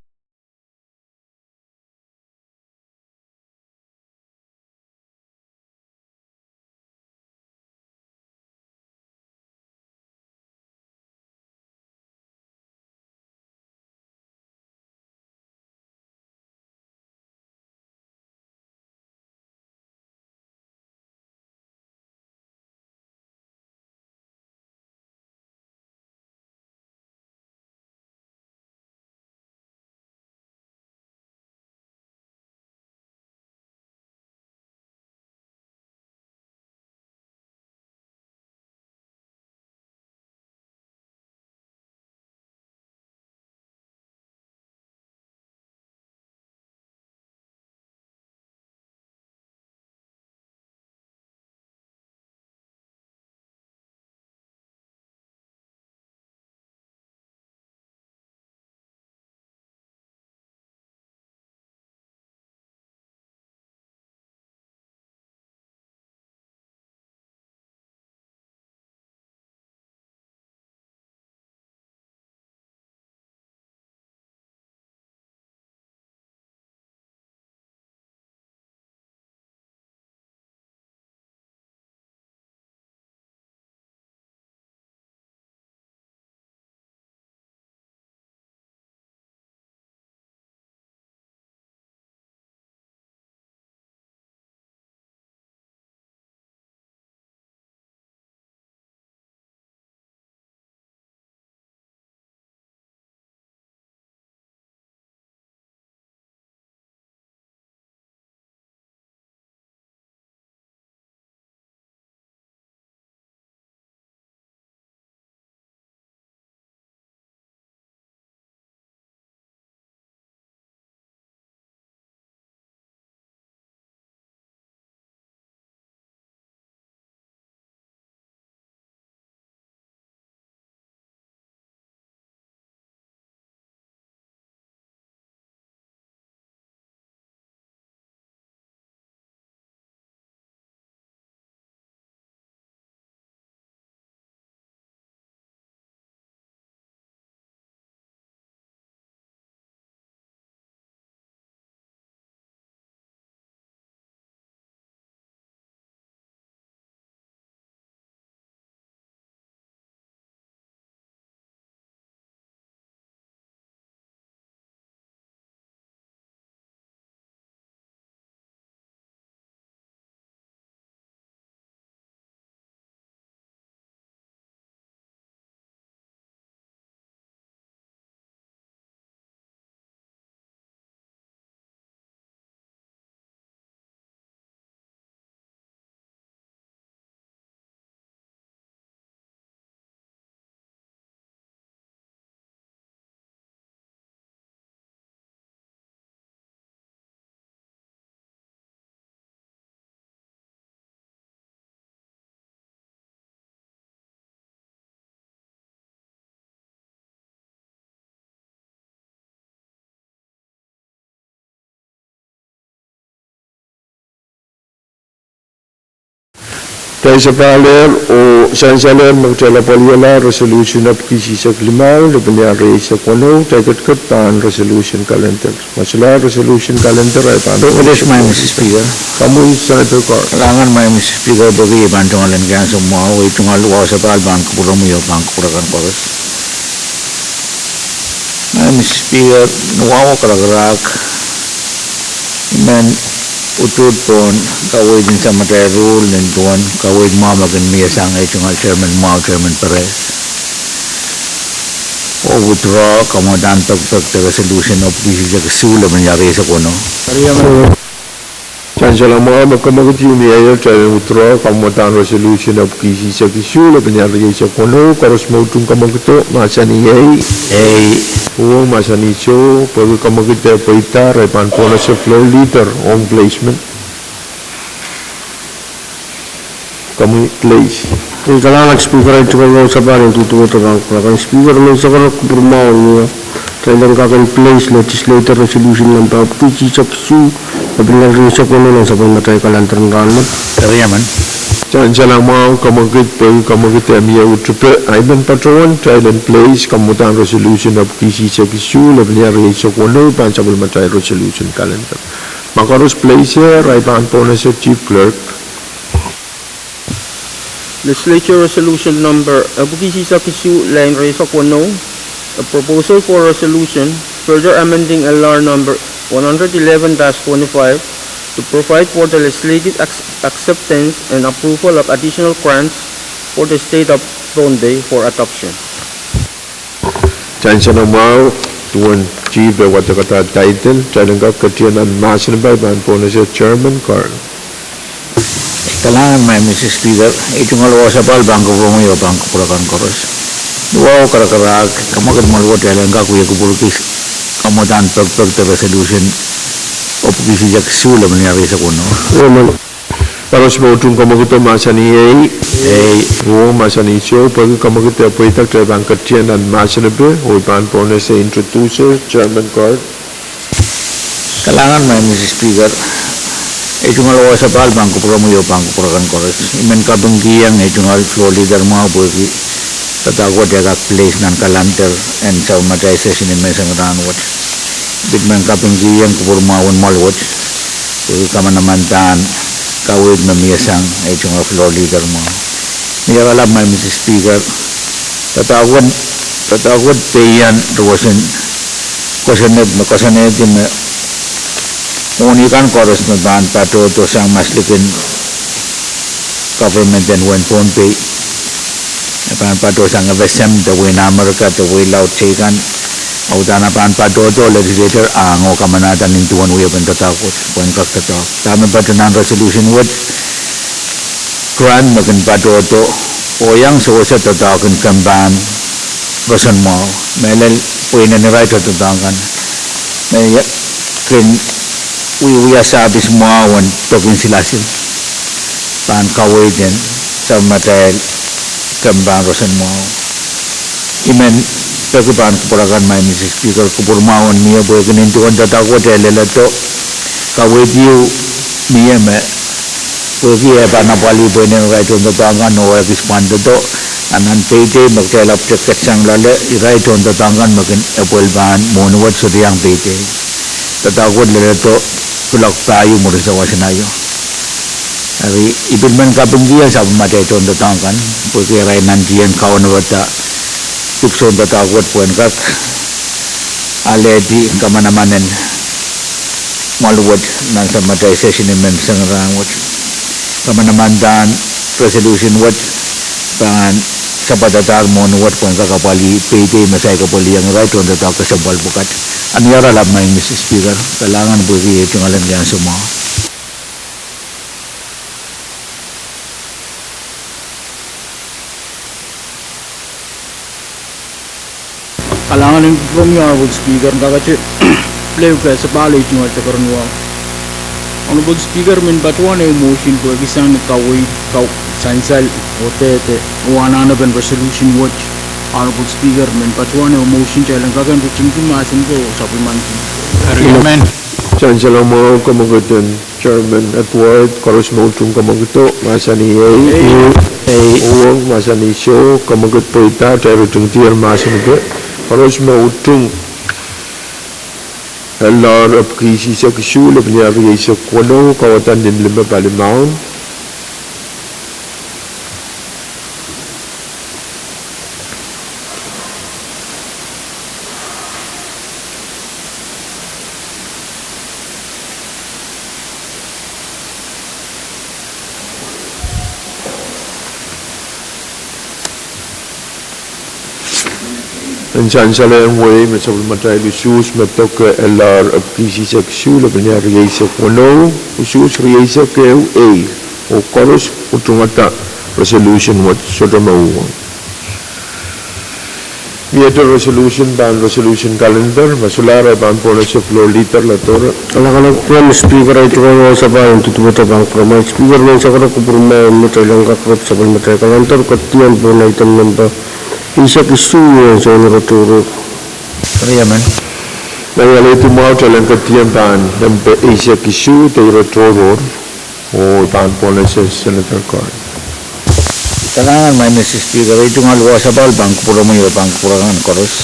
Kitail sapahl oh sansalehr me kitail apwalihala resolution epwiki isihsek limau, lepin iang rieisek weneu, kitail ketiket pahn resolution calendar. Ma solahr resolution calendar, ahi pahn Speaker. Komwi Senator Carl. Kalahngan, Madam Speaker, pwehki ei pahn tungoal en ansou mwahu, ei tungoal wahu sapahl pahn kupwuromwi oh pahn kupwur akan koaros. Madam Speaker, ni wahu karakarahk, I men utuht pohn kaweid en samatail ruhl nin duwen kaweid mwahu me kin mie sang, ei tungoal Chairman mwahu, Chairman Perez, oh withdraw kamwadahn pekipek de resolution epwiki isihsek isuh, lepin iang rieisek weneu. Sansal mwahu, me kemwekid ieu mie, kitail en withdraw kamwadahn resolution epwiki isihsek isuh, lepin iang rieisek weneu. Koaros me utung kemwekido, mahsanih ei. Ei. Oh, mahsanih soh. Pwehki kemwekid pweida, ahi pahn pwonese floor leader ong placement. Komwi, please. Kalahngan Speaker, ei tungoal wahu sapahl en duduwehte pahn kupwur akan. Speaker, men sokoro kupwur mwahu en mie, kitail en kak en place legislative resolution number epwiki isihsek isuh, lepin iang rieisek weneu nan sapwellimatail calendar en rahn wet. Sansal mwahu, kemwekid, pwehki kemwekid mie utupe, ahi men patohwan kitail en place kamwadahn resolution epwiki isihsek isuh, lepin iang rieisek weneu, pahn sapwellimatail resolution calendar. Ma koaros place, ahi pahn pwonese Chief Clerk. Legislature Resolution Number epwiki isihsek isuh, lel rieisek weneu, a proposal for resolution further amending L R number one hundred eleven dash twenty-five to provide for the legislative ac- acceptance and approval of additional grants for the state of Pohnpei for adoption. Sansal mwahu, duwen chief e wadekada title, kitail en kak ketido nan mahsen en pahn pwonese Chairman Carl. Kalahngan, Madam Speaker, ei tungoal wahu sapahl pahn kupwuromwi oh pahn kupwur akan koaros. Ni wahu karakarahk, kemwekid mwahl wet kitail en kak wia kupwurki kamwadahn pekipek de resolution epwiki isihsek isuh, lepin iang rieisek weneu. Koaros me utung kemwekido, mahsanih ei. Ei. Oh, mahsanih soh. Pwehki kemwekid pweida, kitail pahn ketido nan mahsen en pahn, oh I pahn pwonese introducer, Chairman Carl. Kalahngan, Madam Speaker, ei tungoal wahu sapahl pahn kupwuromwi oh pahn kupwur akan koaros. I men kapingkihong ei tungoal floor leader mwahu pwehki doadoahk wet e kak place nan calendar en sapwellimatail session en menseng rahn wet. I pil men kapingkihong kupwur mwahu en mwahl wet, pwehki kamanamandan kaweid me mie sang, ei tungoal floor leader mwahu. Ni oaralap, Madam Speaker, doadoahk wet, doadoahk wet pehian roson kosonned me koasoanehdi me mwohni kan koaros me pahn patohdo sang maslikin government en wehin Pohnpei, e pahn patohdo sang FSM de wehin Amerika de wehi laud teikan, a uhdahn e pahn patohdo legislature ahng oh kamanahda nin duwen wiepen doadoahk wet, pwehn kak doadoahk. Dahme patohdo nan resolution wet, grant me kin patohdo, oh iang sewese doadoahk en kempahn roson mwahu, mehlel pweinen irail doadoahk kan me kin wiewia sahpis mwahu en dokin silasil pahn kaweid en sapwellimatail kempahn roson mwahu. I men peki pahn kupwur akan, Madam Speaker, kupwur mwahu en mie pwehki nin duwen doadoahk wet e leledo, kaweid ieu mie me pwehki e pahn apwalih pweinen irail tohndoadoahk kan oh ekis pwandodo, a nan payday me kitail ahpwtehn ketsang loale, irail tohndoadoahk kan me kin epwel pahn mwohni wet sohte iang payday. Doadoahk wet leledo kuloak pahieu mwurin sawas en aio. Eri I pil men kapingkihong sapwellimatail tohndoadoahk kan pwehki irail nantihong kaunopada dipwisoun doadoahk wet pwehn kak alehdi kamanaman en mwahl wet nan sapwellimatail session en menseng rahn wet. Kamanamandan resolution wet pahn sapwadahr mwohni wet pwehn kak apwalih payday me saik apwaliong irail tohndoadoahk kesempwal pwukat. Ni oaralap, Madam Speaker, kalahngan pwehki ei tungoal en ansou mwahu. Kalahngan en kupwuromwi, Honorable Speaker, kakete pil ehu kehl sapahl ei tungoal tokaren wahu. Honorable Speaker, men patohwan ehu motion pwehki sang ni kaweid, kau, sansal, oh dehde, oh anahnepen resolution wet. Honorable Speaker, men patohwan ehu motion, kitail en kak en ritingki mahsen ko oh sapwellimaniki. Sansal mwahu, kamwekid en Chairman Edward, koaros me utung kamwekid, mahsanih ei. Uhwong, mahsanih soh, kamwekid pweida, taira tingdier mahsen pwe koaros me utung. L R epwiki eisek isuh, lepin riau rieisek weneu, kauwada nin lime pali maun. En sansal en wehi me sapwellimatail usuhs me doke L R epwiki eisek isuh, lepin riau rieisek weneu, usuhs rieisek ehu, ei, oh koaros utungada resolution wet sohte me uhwong. Mie resolution pahn resolution calendar, me solahr e pahn pwonese floor leader Latoro. Kalahngan en Speaker, ei tungoal wasa pahn duduwehte pahn kupwuromwi Speaker, menseng kan kupwuromwi en met, e lel kak rep sapwellimatail calendar, ketido pohn item nempe eisek isuh, en soun ire tohrohr. Riemen. Nangalei tumwaut, e lel ketido pahn nempe eisek isuh, de ire tohrohr. Oh pahn pwonese Senator Carl. Kalahngan, Madam Speaker, ei tungoal wasa pahn kupwuromwi, e pahn kupwuromwi koaros.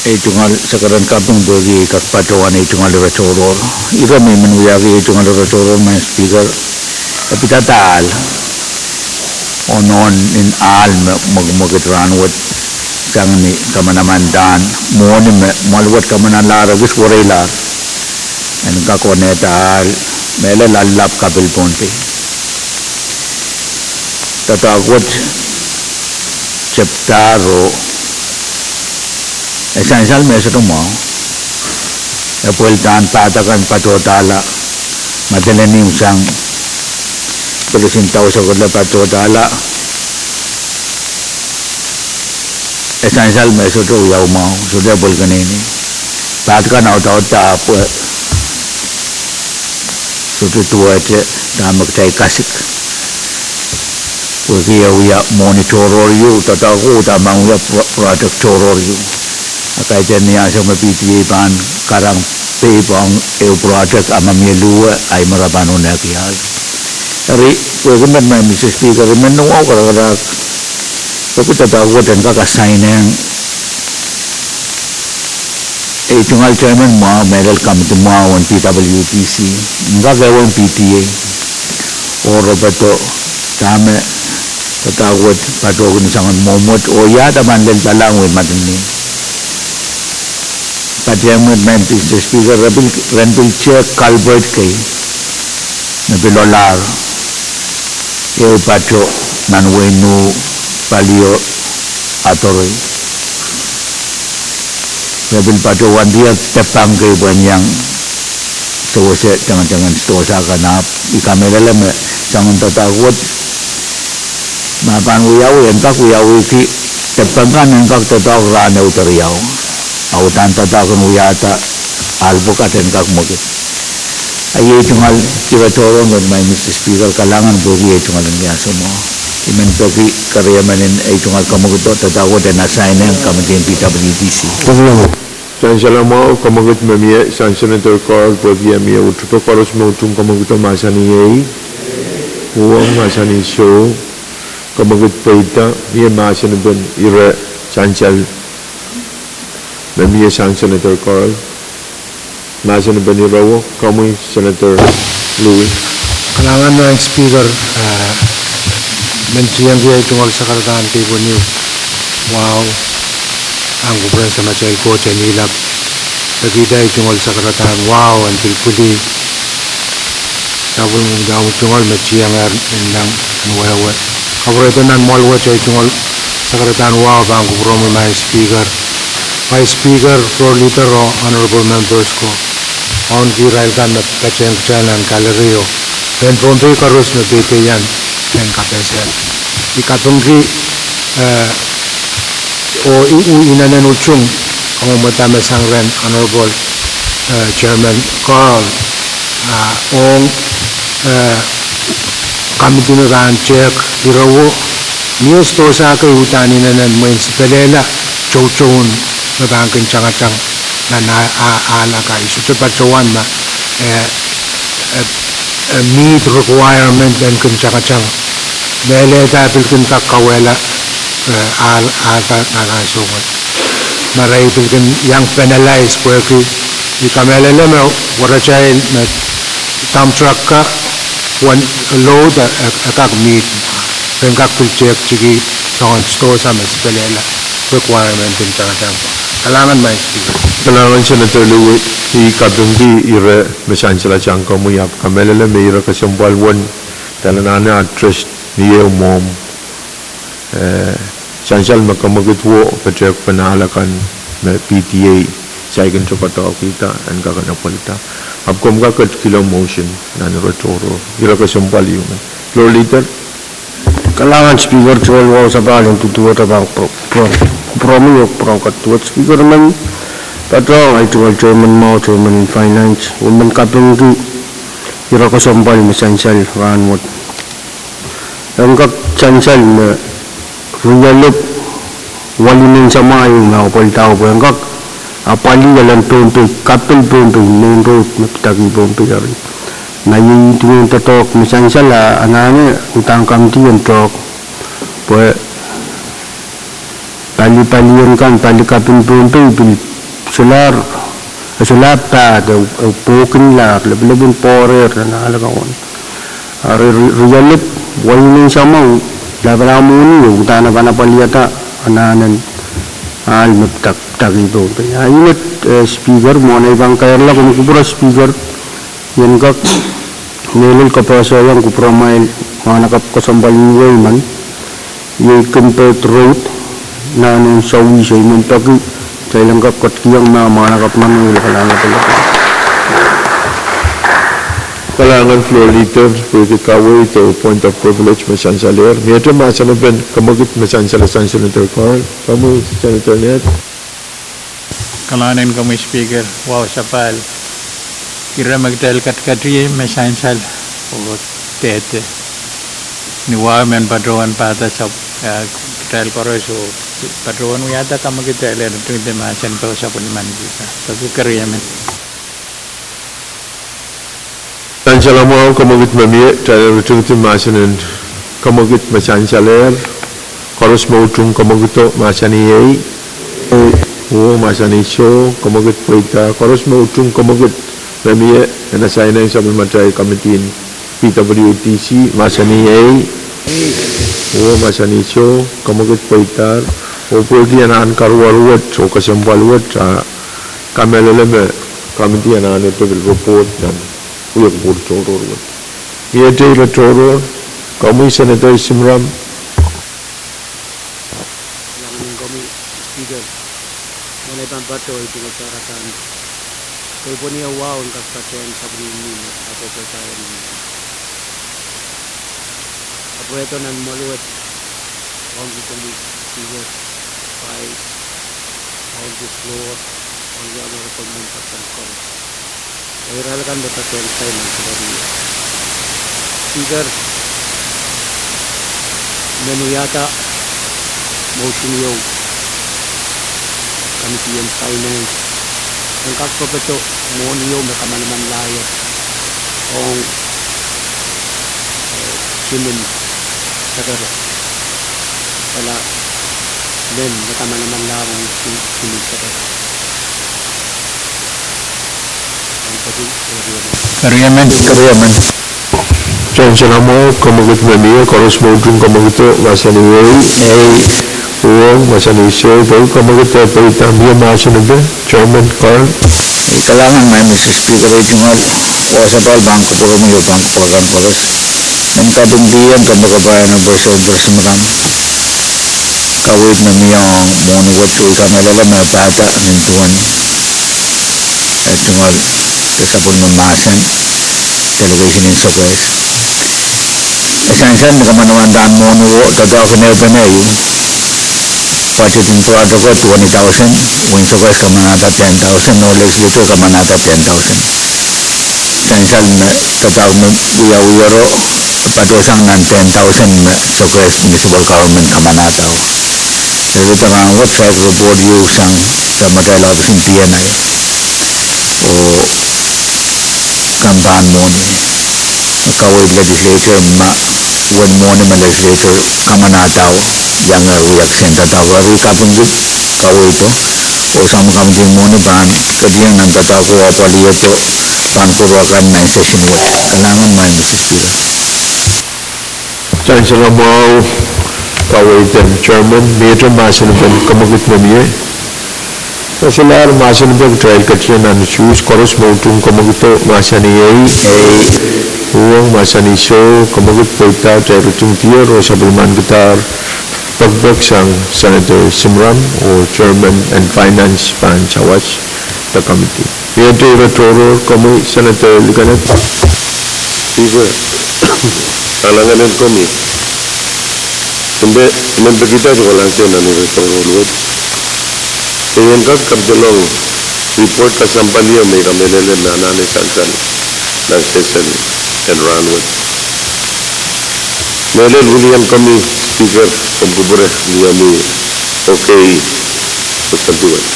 Ei tungoal sakaradahn kaping pwehki ei kak patohwan ei tungoal ire tohrohr. Ire me I men wiahki ei tungoal ire tohrohr, Madam Speaker, e pidada ahl. Oh nohn en ahl me mwekimwekid rahnwet, sang ni kamanaman dahn, mwohni me mwoahl wet kamwanalahr, ekis wereilahr. En kak onehda ahl, mehlel lapalap kapil Pohnpei. Doadoahk wet tepda ro, e sansal me sohte mwahu. E pweldahn pahtakan patohdahla, Madolenihmw sang, pelisin dausokele patohdahla. E sansal me sohte wiawi mwahu, sohte pwel keneinei. Pahtakan audaudda pwe sohte duwehte dahme kitail kasik. Pwehki e wia mwohni tohrohr ieu, doadoahko dahme wia pro-, project tohrohr ieu. A kaidehn ni ahnsou me P T A pahn karang pei pahn ehu project a ma mie luwe, a I men pahn onehki ahl. Eri, pwehki met, Madam Speaker, I men wahu karakarahk pwehki doadoahk wet en kak assign-eng ei tungoal chairman mwahu, mehlel committee mwahu en P W D C, en kak ehu en P T A, oh re patoh dahme doadoahk wet patohki ni soangen mwomwet, oh ia dahme pahn lel palahngan wet matin ni. Patehng met, Madam Speaker, re pil, ren pil tehk culvert kei me pil ohlahr ehu patoh nan wehin Nuh, palio, Atorei. Re pil patohwan diar depang kei pwehn iang sewese tengetengen sdohsa kan, ahpw I kamehlele me soangen doadoahk wet ma pahn wiawi, en kak wiawihki depang kan en kak doadoahk rahn ehu de riau. A udahn doadoahk en wiahda ahl pwukat en kak mwekid. A iei tungoal ire tohrohr, Madam Speaker, kalahngan pwehki ei tungoal en wiahsoamwahu. I men peki keriemen en ei tungoal kamwekid doadoahk wet en assign-eng committee en P W D C. Sansal mwahu, kamwekid me mie sang Senator Carl pwehki eh mie uhd pwe koaros me utung kamwekid mahsanih ei, uhwong mahsanih soh, kamwekid pweida, mie mahsen pen ire sansal me mie sang Senator Carl. Mahsen pen irewo, komwi Senator Louis. Kalahngan Madam Speaker, eh, men tiengki ei tungoal sakaradahn keieu ni wahu, ahng kupwuren Samatail Koht en ilap, pekihda ei tungoal sakaradahn wahu en pilipili, sapwellimomwi tungoal me tiengehr en nan wehwe. Kapwuredo nan mwoahl wet, ei tungoal sakaradahn wahu pahn kupwuromwi Madam Speaker, Vice Speaker, Floor Leader oh Honorable Members ko, oh irail kan me patehng kitail nan gallery oh mehn Pohnpei koaros me peipehiong en kapehse. I kapingki, eh, oh I, I inenen utung kamwomwada me sang rehn Honorable, eh, Chairman Carl, ah, ong, eh, committee me pahn tehk irewo, mie sdohsa kei udahn inenen mwein sipelehla toutoun me pahn kin tangatang nan a, a, ahl akan. I sohte patohwan ma, eh, eh, eh, meet requirement en kin tangatang. Mehlel e pil kin kak kawehla, eh, ahl, ahl akan nan ansou wet. Ma re pil kin iang penalize pwehki I kamehlele me weratail me dump truck ka, wen load e, e, e kak meet. Ren kak pil tehk tiki soangen stores me sipelehla requirement en tangatang. Kalahngan, Madam Speaker. Kalahngan, Senator Lewitt. I kapingki ire me sansal sang komwi, ahpw kamehlele me ire kesempwal wet, dahla nan address ni ehu mwomw. Eh, sansal me kemwekid wo petehkpen ahl akan me P T A saikinte koadoahkihda en kak apwalihda. Ahpw komw kak ketkihla motion nan ire tohrohr. Ire kesempwal ieu me. Floor Leader. Kalahngan Speaker, tungoal wahu sapahl en duduwehte pahn pro-, pro-, promi oh pwurehng ketiket Speaker men, patohwan tungoal Chairman mwahu, Chairman en Finance, oh men kapingki ire kesempwal me sansal rahnwet. En kak sansal me rielip walinen samwa ieu me apwalihda pwe en kak apwalih elen Pohnpei, kapil Pohnpei, main road me pidaki Pohnpei eri. Na iei duwen doadoahk me sansal a anahne uhdahn kamidi en doahk. Pwe pali, palien kan, pali kapin Pohnpei pil solahr, e solahr pahd, e, e pwokinlahr, lepelepin pwoarehr nan ahl akan. Eri ri-, rielip walinen samwa, lapalap mwohni, e uhdahn pahn apwalihada anahnen ahl me pidak-, pidaki Pohnpei. A ih met, eh, Speaker, mwohn ei pahn keirla, komw kupwure Speaker, I en kak mehlel kapehse iang kupwuramwail mwahnakapw kesempwal en wei men, iei Kimbird Road, nan en Sawis, I men peki kitail en kak ketikihong ma mwahnakapw men wei, kalahngan. Kalahngan Floor Leader, pwehki kaweid oh point of privilege me sansalehr. Miehte mahsen en kemwekid me sansal sang Senator Carl. Komwi Senator Ned. Kalahngan en komwi Speaker, wahu sapahl. Ire me kitail ketiket me sansal oh dehde ni wahu men patohwan pahda sahpw, eh, kitail koaros oh patohwan wiahda kemwekid, kitail en tingdi mahsen pwe sapwellimen kihda. Peki keriemen. Sansal mwahu, kemwekid me mie, kitail en tingdi mahsen en kemwekid me sansalehr. Koaros me utung kemwekido, mahsanih ei. Oh, mahsanih soh, kemwekid pweida. Koaros me utung kemwekid me mie, en asaineng sapwellimatail kamidien P W D C, mahsanih ei. Oh, mahsanih soh, kemwekid pweidahr. Oh pwehki anahn karuwaru wet oh kesempwal wet, a kamehlele me kamidi anahne pil report nan wiepe tohrohr wet. Miehte ire tohrohr, komwi Senator Simram. Kalahngan en komwi Speaker, mwohn ei pahn patohwan tungoal pahn pwopwonia wahu en kak patohwan sapwellime me patohwan patohwan ni apwehdo nan mwahl wet, wauneki komwi Speaker, Vice, wauneki Floor, wauneki Honorable Members kan koaros. Irail akan me patohwan sain nan Speaker, I men wiahda motion ieu, Committee on Finance en kak pwurodo mwohni ieu me kamanamanlahng ong, eh, Simin Sekere. Kalahngan, men me kamanamanlahng ong Sim-, Simin Sekere. Keriemen. Keriemen. Sansal mwahu, kemwekid me mie, koaros me utung kemwekido, mahsanih ei. Ei. Oh, mahsanih soh, pwe kemwekido pweida. Mie mahsen ede, Chairman Carl. Ei, kalahngan, Madam Speaker, ei tungoal wahu sapahl pahn kupwuromwi oh pahn kupwuramwail koaros. Men kapingkihong kempoakepahi en President President Madam, kaweid me mie ong mwohni wet, oh I kamehlele me pahda nin duwen, eh, tungoal sapwellime mahsen, delegation en Sokehs. E sansal ni kamanamanlahng mwohni wet, doadoahk en ehupene ieu. Budget en pwurodo ko twenty thousand, wehin Sokehs kamanahda ten thousand, oh legislature kamanahda ten thousand. Sansal me doadoahk me wiawiero, patohsang nan ten thousand me Sokehs municipal government kamanahda. Eri dahkot website report ieu sang sapwellimatail ohpis en P N I oh kampahn mwohni. Kaweid legislature ma uwen mwohni me legislature kamanahdao iang wia kisehn doadoahk. Eri kapingki kaweid o, oh sang me committee mwohni pahn ketin nan doadoahk oh apwalih edo pahn kupwuren nan session wet. Kalahngan, Madam Speaker. Kitail solahr mwahu kaweid en chairman, mie mahsen en komokid me mie. Solahr mahsen en kitail ketin nan usuhs koaros me utung komokid o mahsanih ei, ei, uhwong mahsanih soh, komokid pweida, kitail ritingdier oh sapwellimankidahr pekipek sang Senator Simram oh chairman en finance pahn sawas de committee. Iei ire tohrohr, komwi Senator Likened. Speaker, kalahngan en komwi. Eri, I men pekihda sohla sang nan ire tohrohr wet. Eri en kak kapitolong report kasampalio me I kamehlele me anahne sansal nan session en rahnwet. Mehlel wilian komwi Speaker, komw kupwure ni omwi, okay, koasoandi wet.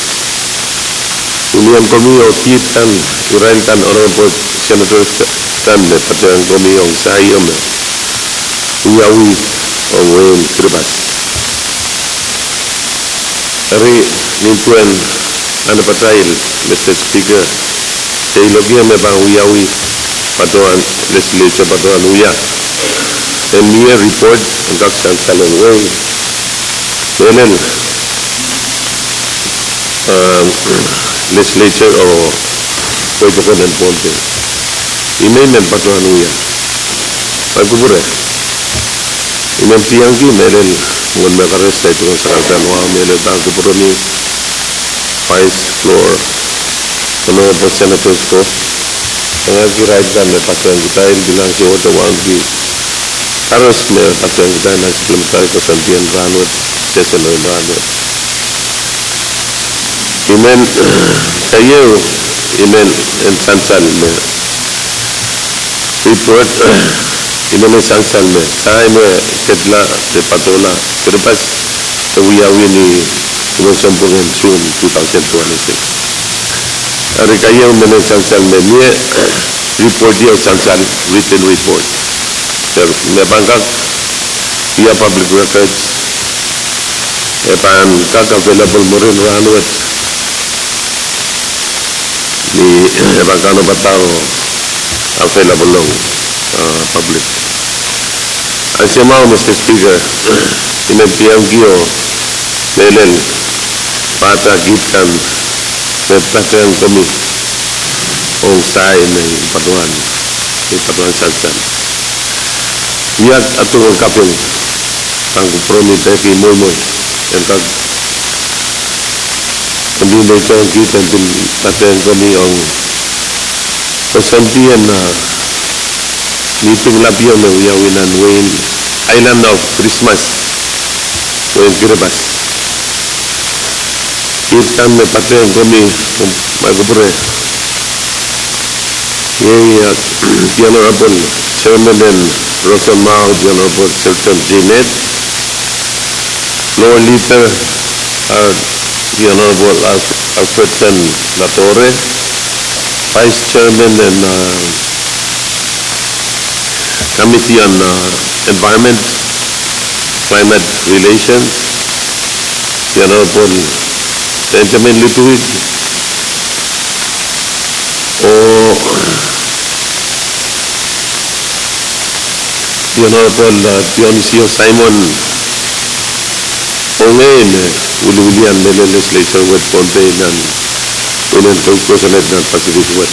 Wilian komwi oh kiht kan, irail kan, honourable senators kan me patehng komwi ong sahi me wiawi ong wehin Kiribati. Eri, nin duwen anahne patail, Mister Speaker, keiloak me pahn wiawi patohwan, legislature patohwan wia, en mie report en kak sansal ong wehi, mehlel, ah, legislature oh wehi pokon en Pohnpei. Ih me I men patohwan wia. Maing kupwure, I men tiengki mehlel mwomwen me kares, kitail tungoal sarawi kan, wa mehlel pahn kupwuromwi Vice, Floor, honourable senators ko, e ngak irail kan me patehng kitail, pil ansou wet wauneki koaros me patehng kitail nan sapwellimatail koasoandi en rahnwet, session en rahnwet. I men, keieu, I men en sansal me report, I men en sansal me sahi me kedla de patohla Kiribati, e wiawi ni imwen sounpwong en June two thousand twenty-six. Eri keieu I men en sansal me mie report ieu sansal, written report, me pahn kak wia public records, e pahn kak available mwurin rahnwet. Ni, e pahn kaunopada oh available ong, ah, public. Ansou mwahu, Mister Speaker, I men tiengkio mehlel pahpa kiht kan me patehng komwi ong sahi me I patohwan, I patohwan sansal. Wia atung kaping, pahn kupwuromwi peki mwohmwi en kak, en pil mweidehng kiht en pil patehng komwi ong koasoandi en, ah, mihting lapio me wiawi nan wehin Island of Christmas, wehin Kiribati. Kiht kan me patehng komwi, maing kupwure, iei, ah, the Honourable Chairman en Roson Mwahu, the Honourable Cherton J. Ned, Floor Leader, ah, the Honourable Al-, Alfredson Latore, Vice Chairman en, ah, Committee on, ah, Environment, Climate Relations, the Honourable Benjamin Ludwig, oh the Honourable, ah, Dionisio Simon, oh ngehi me wiliwilian mehlel legislature wet Pohnpei nan wehin Koukosoned nan Pacific wet.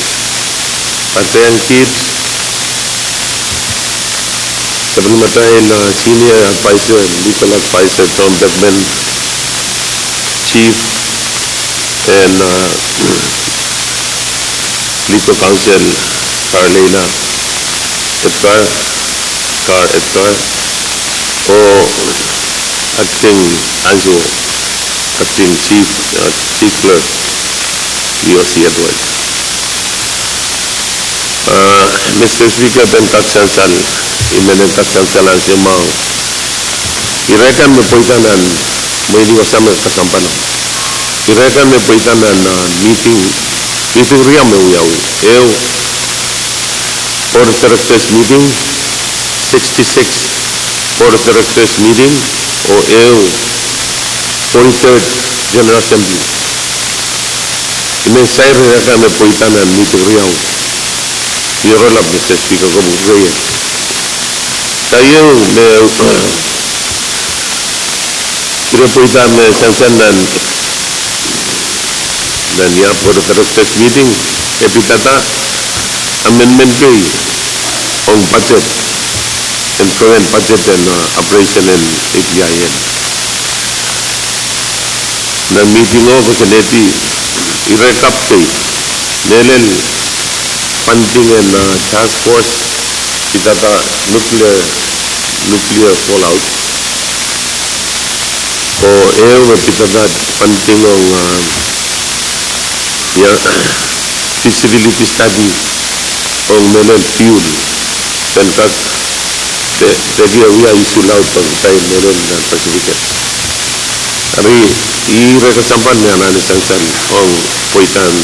Patehng kiht, sapwellimatail, ah, Senior Advisor, Legal Advisor Tom Beckman, Chief en, ah, Legal Counsel Carleila Edgar, Car Edgar, oh Acting, ansou Acting Chief, ah, Chief Clerk Leo C. Edwards. Ah, Mister Speaker, I men kak sansal, I men kak sansal ansou mwahu. Ire kan me pweida nan Mwein wasa me kasampalo. Ire kan me pweida nan, ah, meeting, meeting riau me wiawi. Ehu, Board of Directors meeting, sixty-six Board of Directors meeting, oh ehu, forty-third General Assembly. I men sair ire kan me pweida nan meeting riau. Ire lap, Mister Speaker, komw kupwure ie. Keieu me ire pweida me sansal nan, nan ia Board of Directors meeting, e pidada amendment kei ong budget, en kohen budget en, uh, operation en A P I N. Nan meeting o koasoanehdi ire kapw kei, mehlel funding en, uh, task force, pidada nuclear, nuclear fallout. Oh ehu me pidada funding ong, ah, ia, feasibility study ong mehlel fuel. Pwehn kak, de, de ki wia issue laud pahn kitail mehlel nan Pacific. Eri, ire kesempwal me anahne sansal ong pweida en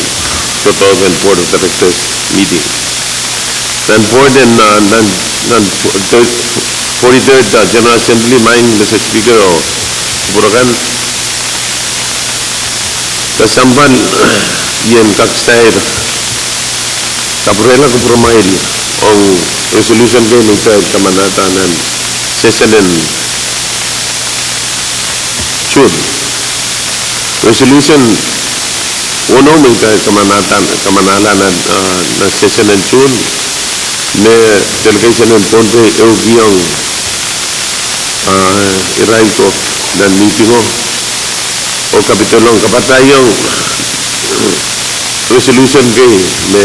doadoahk en Board of Directors meeting. Nan board en, ah, nan, nan forty-third, ah, General Assembly, maing Mister Speaker, oh kupwur akan, kesempwal, ien kak sair kapwurehla kupwuromwail ong resolution kei me kitail kamanahda nan session en June. Resolution wonou me kitail kamanahda, kamanahla nan, ah, nan session en June, me delegation en Pohnpei ehukihong, ah, irail ko nan meeting o, oh kapitolong kapataiong resolution kei me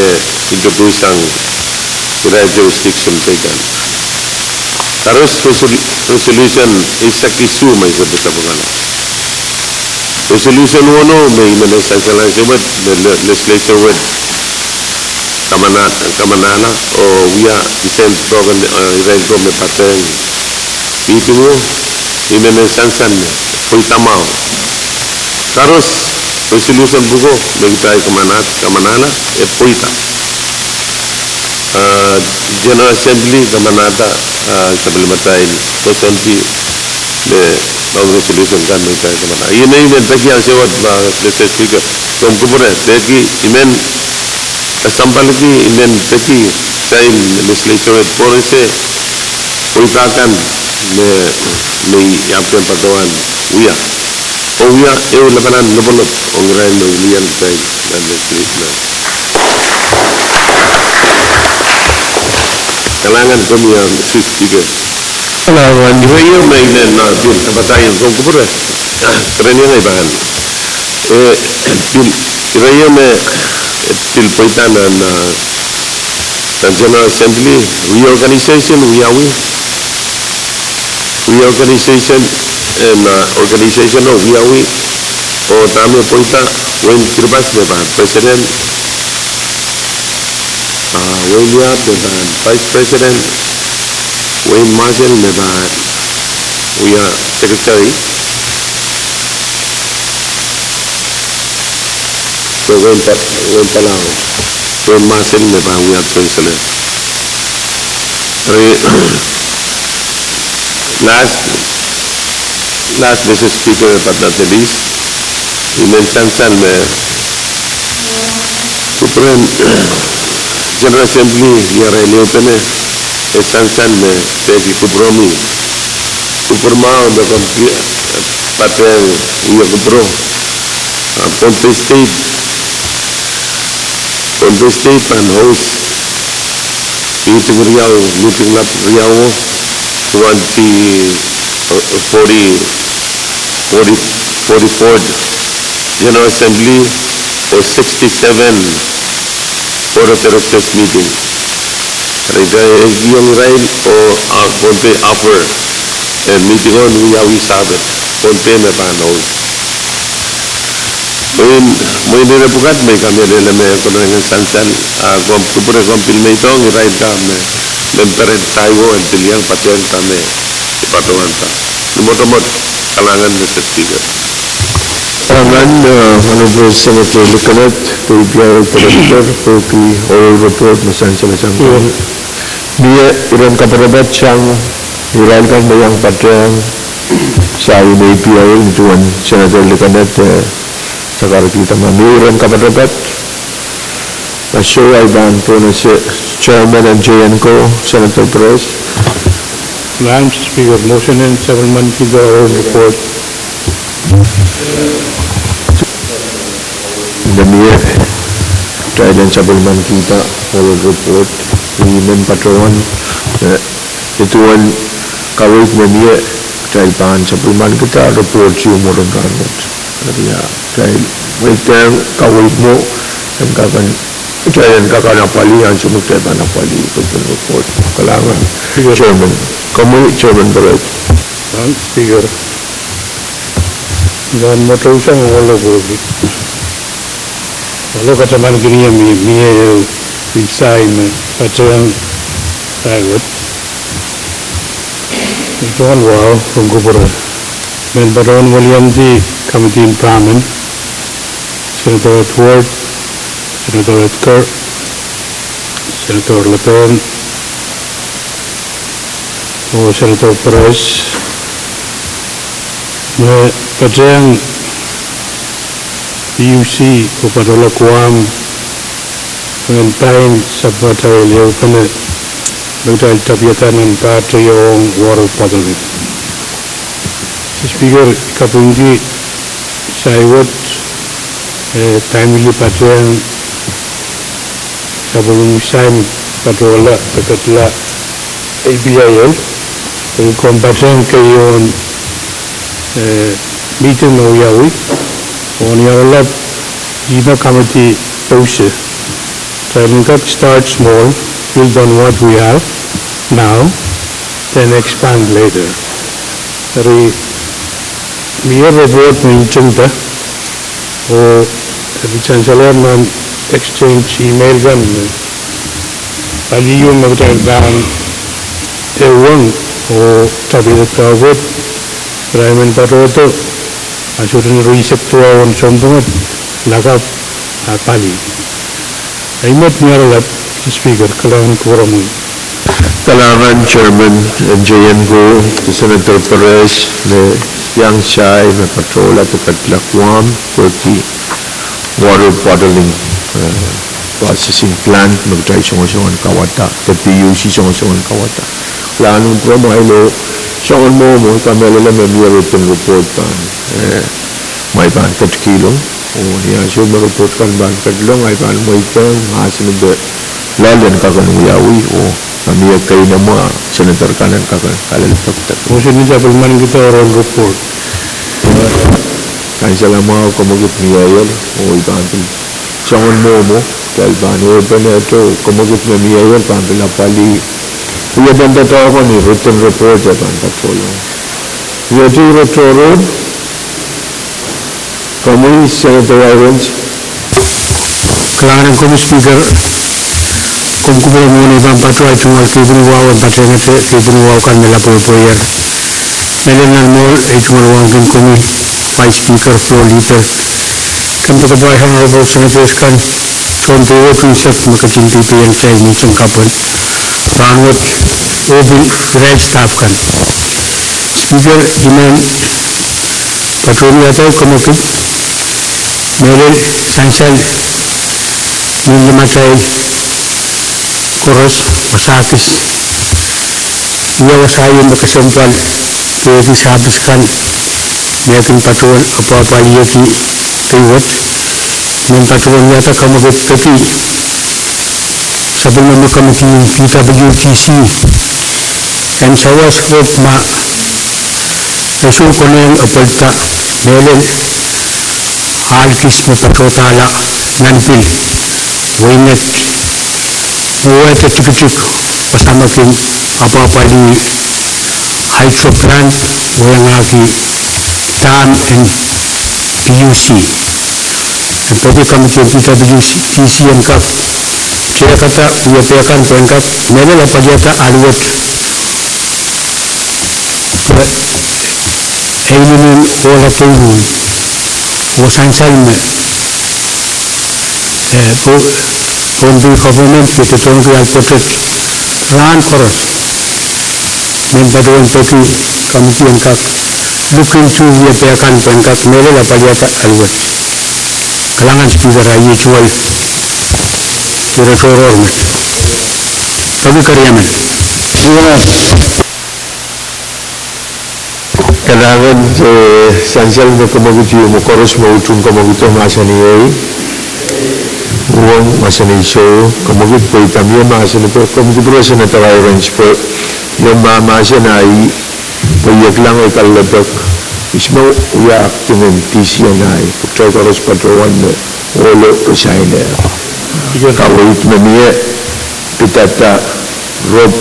introduce sang irail jurisdiction kei kan. Koaros resol-, resolution eisek isuh me I sohte sapwungala. Resolution wonou me I men sansalasang wet, me le-, legislature wet kamana-, kamanahla, oh wia design program, eh, irail ko me patehng meeting o, I men sansal me pweida mwahu. Koaros resolution pwuko me kitail kamanah-, kamanahla, e pweida. Ah, General Assembly kamanahda, ah, sapwellimatail koasoandi me ong resolution kan me kitail kamanah. Ih me I men peki ansou wet, ah, Mister Speaker, komw kupwure, peki I men kesempwalki, I men peki kitail legislature wet pwoarese pweida kan me, me I ahpwtehn patohwan wia. Oh wia ehu lapalahn lopwolopw ong irail me wilian kitail nan legislature. Kalahngan komwi, ah, Mister Speaker. Kalahngan. Ire ieu me I men, ah, pil kapatahiong, komw kupwure, kereniong ei pahn. Eh, pil, ire ieu me, eh, pil pweida nan, ah, nan General Assembly, reorganization wiawi. Reorganization, eh, nan organization o wiawi. Oh dahme pweida, Wayne Kiribati me pahn President. Ah, Wayne Yap me pahn Vice President. Wayne Marcel me pahn wia Secretary. Ko Wayne Pa-, Wayne Palau, Wayne Marcel me pahn wia Treasurer. Eri, last, last Mister Speaker, but not the least, I men sansal me kupwuren General Assembly, ia irail ehupene, e sansal me peki kupwuromwi. Kupwur mwahu me komw pi-, patehng wia kupwuro. Ah, Pohnpei State, Pohnpei State pahn host meeting riau, meeting lap riau, twenty, uh, forty, forty, forty-fourth General Assembly oh sixty-seven Board of Directors meeting. Eri kitail ehukihong irail oh, ah, Pohnpei offer, eh, meeting o en wiawi sahpw, Pohnpei me pahn host. Mwein, mwein ire pwukat me I kamehlele me komw kin sansal, ah, komw kupwure, komw pil mweidohng irail kan me, member en Taiwo en pil iang patehng dahme I patohwanda. Mwotomwot, kalahngan, Mister Speaker. Kalahngan, eh, Honorable Senator Likinet, de E P I L Director, pwehki oral report me sansal sang. Mie iren kaporopot sang irail kan me iang patehng sahi me E P I L, nin duwen Senator Likinet, eh, sakarkihda ma mie iren kaporopot. Eri, I pahn pohnese Chairman en J N ko, Senator Perez. Madam Speaker, motion en sapwellimanikihda oral report. Eri mie, kitail en sapwellimanikihda oral report, ni men patohwan, eh, nin duwen kaweid me mie, kitail pahn sapwellimanikihda report ieu mwurin rahnwet. Eri, ah, kitail mweidehng kaweid mwo, en kak en, kitail en kak en apwalih ansou me kitail pahn apwalih written report. Kalahngan, Chairman. Komwi, Chairman Perez. Madam Speaker, I pahn mwotomwot sang ohl pwehki ohl katamankihda mie, mie ehu wihsai me patehng sahi wet. Nin duwen wahu, ong kupwure. Men patohwan weliandi Committee en Pahmen, Senator Edward, Senator Etker, Senator Lapalap, oh Senator Perez, me patehng PUC oh patohla Guam, me pahn sapwatail ehu pene, me kitail tapihada nan pahtou ong water bottling. Mister Speaker, I kapingki sahi wet, eh, timely patehng sapwellime sahi me patohla, peketla, A P I L, pwe komw patehng keieun, eh, mihting me wiawi, oh ni oaralap, ihme committee pousehla. Kitail en kak start small, build on what we have now, then expand later. Eri, mie report me I ntingda, oh eri sansal nan exchange email kan me pali ieu me kitail pahn ehuong oh tapihada pwukat, irail men patohdo, a sohte ni rieisek duwau en sounpwong, lakapw, a pali. Ei met ni oaralap, Mister Speaker, kalahngan kupwuromwi. Kalahngan Chairman en J N ko, Senator Perez, me iang sahi me patohla peketla Guam, pwehki water bottling, eh, processing plant me kitail songosong en kauwada, de PUC songosong en kauwada. Kalahngan kupwuromwail oh soangen mwomwo, I kamehlele me mie written report pahn, eh, ma I pahn ketikihong. Oh ni ansou me report kan pahn ketilong, I pahn mweidehng mahsen de loal en kak en wiawi, oh ma mie keinemwe, senator kan en kak en kalelapak. Motion en sapwellimanikihda oral report. Sansal mwahu, komw kak mie iel, oh I pahn pil soangen mwomwo, kitail pahn ehupene, komw kak me mie iel pahn pil apwalih. Wiepen doadoahk ni written report e pahn patohla. Iei ti retoron. Komwi Senator Irons. Kalahngan en komwi Speaker, komw kupwure mwohn ei pahn patohla tungoal keipwin wahu en patehngete, keipwin wahu kan me lapwepwehier. Mehlel nan mwohl ei tungoal wahu ong komwi Vice Speaker, Floor Leader, kempoakepahs, Honorable Senators kan, tohn peiwet unsek me ketin peipehiong kitail menseng kapw en rahnwet, oh pil irail staff kan. Speaker, I men patohwan wiahda komw kak mehlel sansal ni limatail koaros, wasa kis, wia wasa ieu me kesempwal, pwehki service kan me kin patohwan apwahpwalihki peiwet, men patohwan wiahda komw kak peki sapwellime committee en P W T C en sawas wet ma e soh konehng epwelda mehlel ahl kis me patohdahla nan pil, wehnet, wehwehda tikitik, wasa me kin apwahpwalih hydro plant, oh iangahki dam en PUC. En peki committee en P W T C en kak tehkada wiepe kan pwe en kak mehlel apwalihada ahl wet, pwe Eimwin ohla teimwun, oh sansal me, eh, Pohnpei government, eh, doadoahngki ahl pwoatet rahn koaros. Mehn patohwan peki committee en kak look into wiepe kan pwehn kak mehlel apwaliada ahl wet. Kalahngan Speaker, a iei tungoal ire tohrohr met. Peki keriamen. Kalahngan, eh, sansal me komwekid ieu me koaros me utung komwekid mahsanih ei. Uhwong mahsanih sou, komwekid pweida mie mahsen en pwe komwekid pwe Senator Irons pwe iei mahmahsen ahi, pwe iei kilang ei kalelapak, ihs me wia acting en D C en ahi, pwe kitail koaros patohwan me ohlo resign. Kaweid me mie pidada rop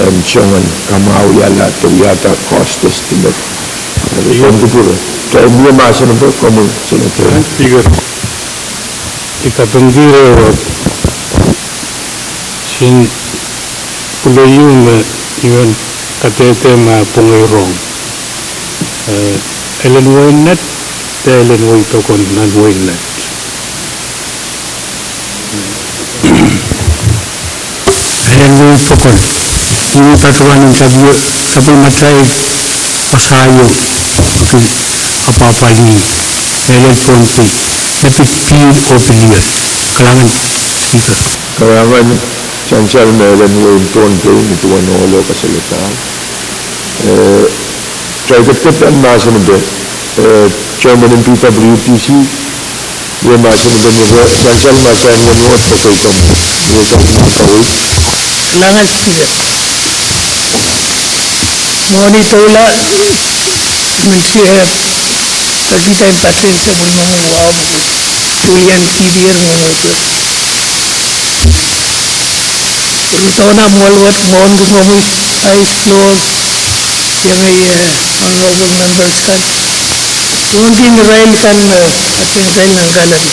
en songen kamwahuiala de wiahda cost estimate. Komwekid pwe, kitail mie mahsen en pwe komwekid Senator. Speaker, I kapingki rehn wet, sin pwuleieu me I men kadehde ma pwongei rong. Eh, Ellen Weinert, de Ellen Weipokon nan Weinert. Ellen Weipokon, I patohwan tapio, tapio matail wasaio, ki apwapwalih, mehlel Pohnpei, me pid pihl oh pilier. Kalahngan, Speaker. Kalahngan, sansal me Ellen Wei Pohnpei, ni duwen ohlo kasalehda. Eh, kitail ketiket pahn mahsanihong, eh, Chairman en P W D C, iei mahsanihong ni re, sansal mahsanihong ni wet pokei komw, ni wet komw kaweid. Kalahngan Speaker. Mwohni doula, Ministry, eh, Secretary Patrick Sepulmang, wahu pwukat. Julian Kibier, mwohni doula. Rutona mwoal wet, mwohn komwi, Vice Floor, ienge, eh, honorable members kan. Mwohn irail kan, eh, aten irail nan kaledi.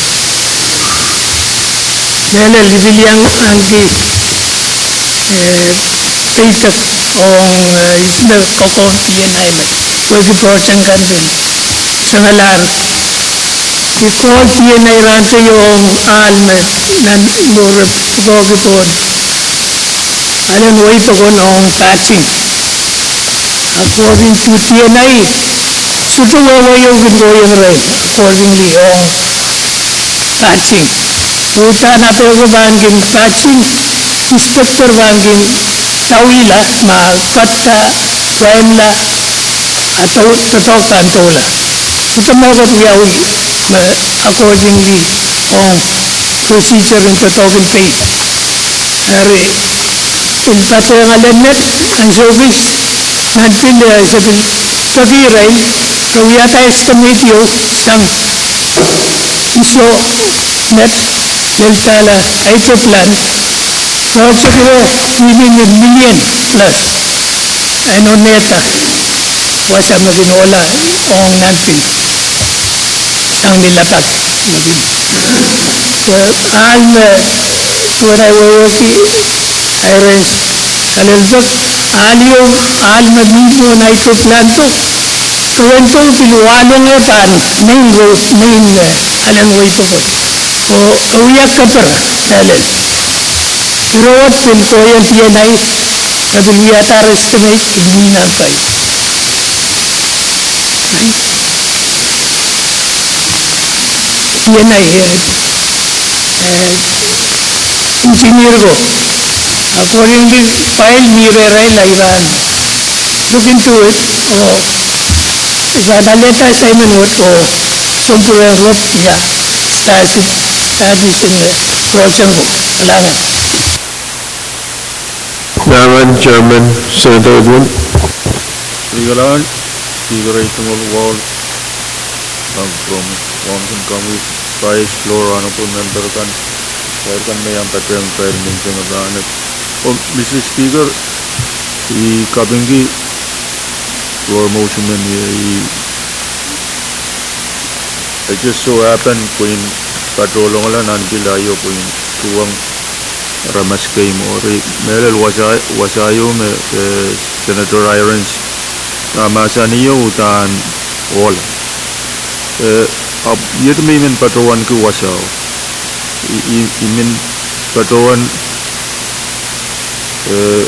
Mehlel I pil iang ahneki, eh, peitak ong, eh, ihs me kokohn D N I me wehwehki project kan pil sangalahr. I kohl D N I rahnwet ong ahl me nan Lohr pwukoahki pohn Ellen Weipokon ong patching. According to D N I, sohte wehwehki kin kohieng irail, accordingly ong patching. Uhdahn ape ko pahn kin patching, inspector pahn kin tawihla ma kahrehda, pwainla, a doadoahk pahn doula. Sohte mehkot wiawi me accordingly ong procedure en doadoahk en pei. Eri, pil patohwan ale met, ansou kis, nan pil, eh, se pil peki irail, re wiahda estimate ieu sang iso met, lel dahla hydro plant, project ieu within a million plus. Eri nonehda wasa me kin ohla ong nan pil sang ni lapak me kin. Pwe ahl me, pwe ahi wehwehki, Irons kalelapak, ahl ieu, ahl me mihmi nan hydro plant o, rehn tou pil wahlongehr pahn main road, main, eh, Ellen Weipokon. Oh, oh wia keper, Ellen. Ire wet pil kohieng D N I, re pil wiahda estimate pil mih nan file. D N I, eh, eh, engineer ko. Accordingly, file mih rehrail, I pahn look into it, oh, I pahn alehda assignment wet, oh, sounpwong rop, ia, status, status en, eh, project ko. Kalahngan. Kalahngan, Chairman, Senator Edwin. Kalahngan, Speaker, ei tungoal wahu, ah, from, from komwi, Vice Floor, honorable member kan, irail kan me iang patehng irail menseng rahnwet. Oh, Mister Speaker, I kapingki floor motion men, I, I, I just so happen pwehn patohlongala nan pil aio pwehn tuhwong aramas kei mwo. Eri mehlel wasa, wasa ieu me, eh, Senator Irons A mahsanih uhdahn ohl. Eh, ahpw iet me I men patohwanki wasao. I, I, I men patohwan, eh,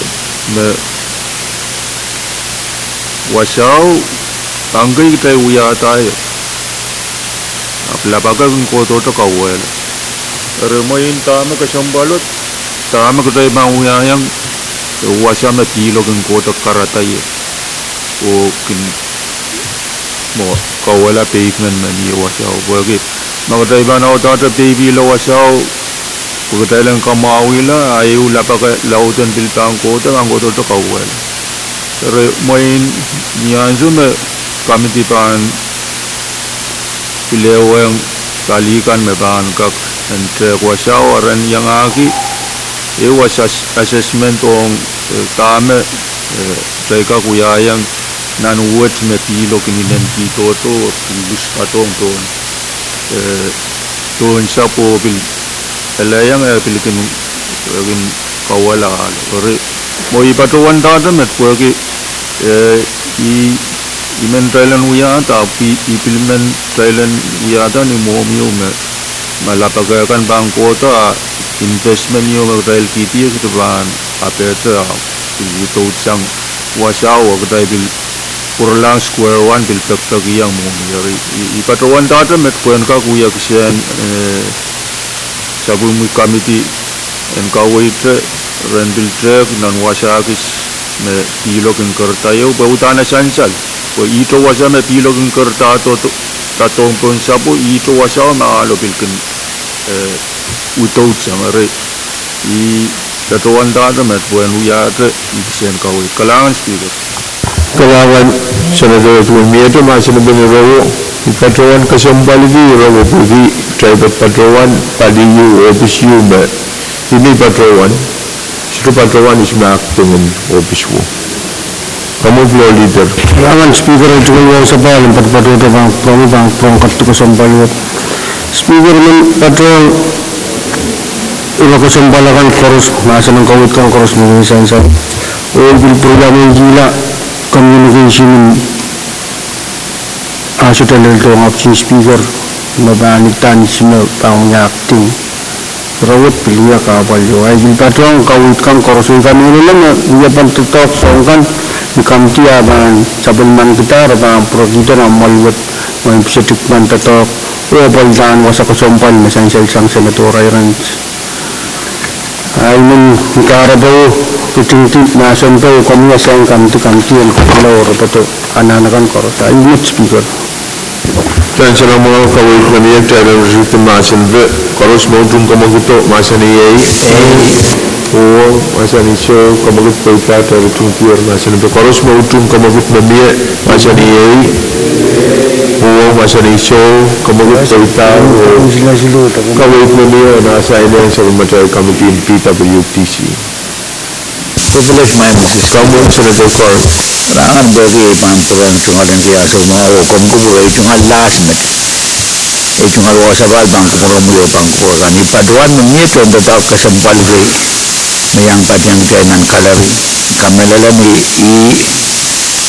me wasao, ahneki kitail wiahda ie. Ahpw lapake kin kohdohte kauwehla. Eri mwein dahme kesempwal wet, dahme kitail pahn wiahiong, eh, wasa me pihlo kin kohdo karada ie. Oh kin mwo kauwehla peik men me mie wasao. Pwehki ma kitail pahn audehte pei pihlo wasao, pwe kitail en kamwahwihla, a ehu lapake lauden pil pahn kohdo, pahn kohdohte kauwehla. Eri mwein ni ansou me kamidi pahn pil ewehng pali kan me pahn kak en tehk wasao, a ren iangahki ehu assess-, assessment ong, eh, dahme, eh, kitail kak wiahiong nan wet me pihlo kin inen kihdohdo, kin lus patohng pohn, eh, pohn sahpwo pil elehiong, eh, pil kin, eh, kin kauwehla ahlo. Eri mwo I patohwandahte met pwehki, eh, I, I men kitail en wiahda, I, I pil men kitail en wiahda ni mwohmw ieu me, ma lapake kan pahn kohdo a investment ieu me kitail kihdi ie kitail pahn apehte a pil widoutsang wasao, a kitail pil pwuralahng square one, pil pekpekihong mwohmw. Eri I, I patohwandahte met pwehn kak wia kisehn, eh, sapwimwi kamidi en kaweidte ren pil tehk nan wasa kis me pihlo kin kerda ie, pwe uhdahn e sansal. Pwe ihte wasa me pihlo kin kerda, do, do, patohng pohn sahpwo, ihte wasao me ahlo pil kin, eh, widoutsang. Eri I patohwandahte met pwehn wiahte kisehn kaweid. Kalahngan Speaker. Kalahngan Senator Edwin Mieto. Mahsen en irowo, I patohwan kesempwalki irowo pwehki kitail patohwan pali ieu, ohpis ieu me I men patohwan, sohte patohwan ihs me aktipen ohpis wo. Komwi Floor Leader. Kalahngan Speaker, ei tungoal wahu sapahl en patopatohdo pahn kupwuromwi, pahn kupwuromwi kadeik kesempwal wet. Speaker, I men patohwan ire kesempwal akan koaros, mahsen en kaweid kan koaros me sansal. Oh I pil pwurala me I kihla communication en a sohte lel dohng Acting Speaker me pahn idahn ihs me pahn wia acting. Ire wet pil wia kahpwal ieu. Ahi pil patohwan kaweid kan koaros, I kamehlele me I pahn doadoahk soahng kan ni kamidi a pahn sapwellimanikihda, re pahn pwurokihdo nan mwoahl wet, mwein pisetik pahn doadoahk, oh pwe uhdahn wasa kesempwal me sansal sang Senator Heinz. Ahi men ni kahrepe, ketingdi mahsen pwe komwi sang kamidi, kamidi en kepwelo re patoh anahn akan koaros. Ahi met Speaker. Kitail en mwahu kaweid me mie, kitail en riti mahsen pwe koaros me utung kamwekid oh mahsanih ei. Oh mahsanih soh, kamwekid pweida, kitail utung dier mahsen pwe koaros me utung kamwekid me mie, mahsanih ei. Oh mahsanih soh, kamwekid pweida, oh kaweid me mie, oh nasa ine en sapwellimatail kamidi en P W D C. Privilege mai Mrs. Komwi Senator Carl. Rahn pwehki ei pahn pwurehng tungoal en kiasu mwahu, komw kupwure, ei tungoal last minute. Ei tungoal wahu sapahl pahn kupwuromwi oh pahn kupwure kan. I patohwan me mie tohndoadoahk kesempwal kei me iang patehng kitail nan gallery. Kamehlele me ih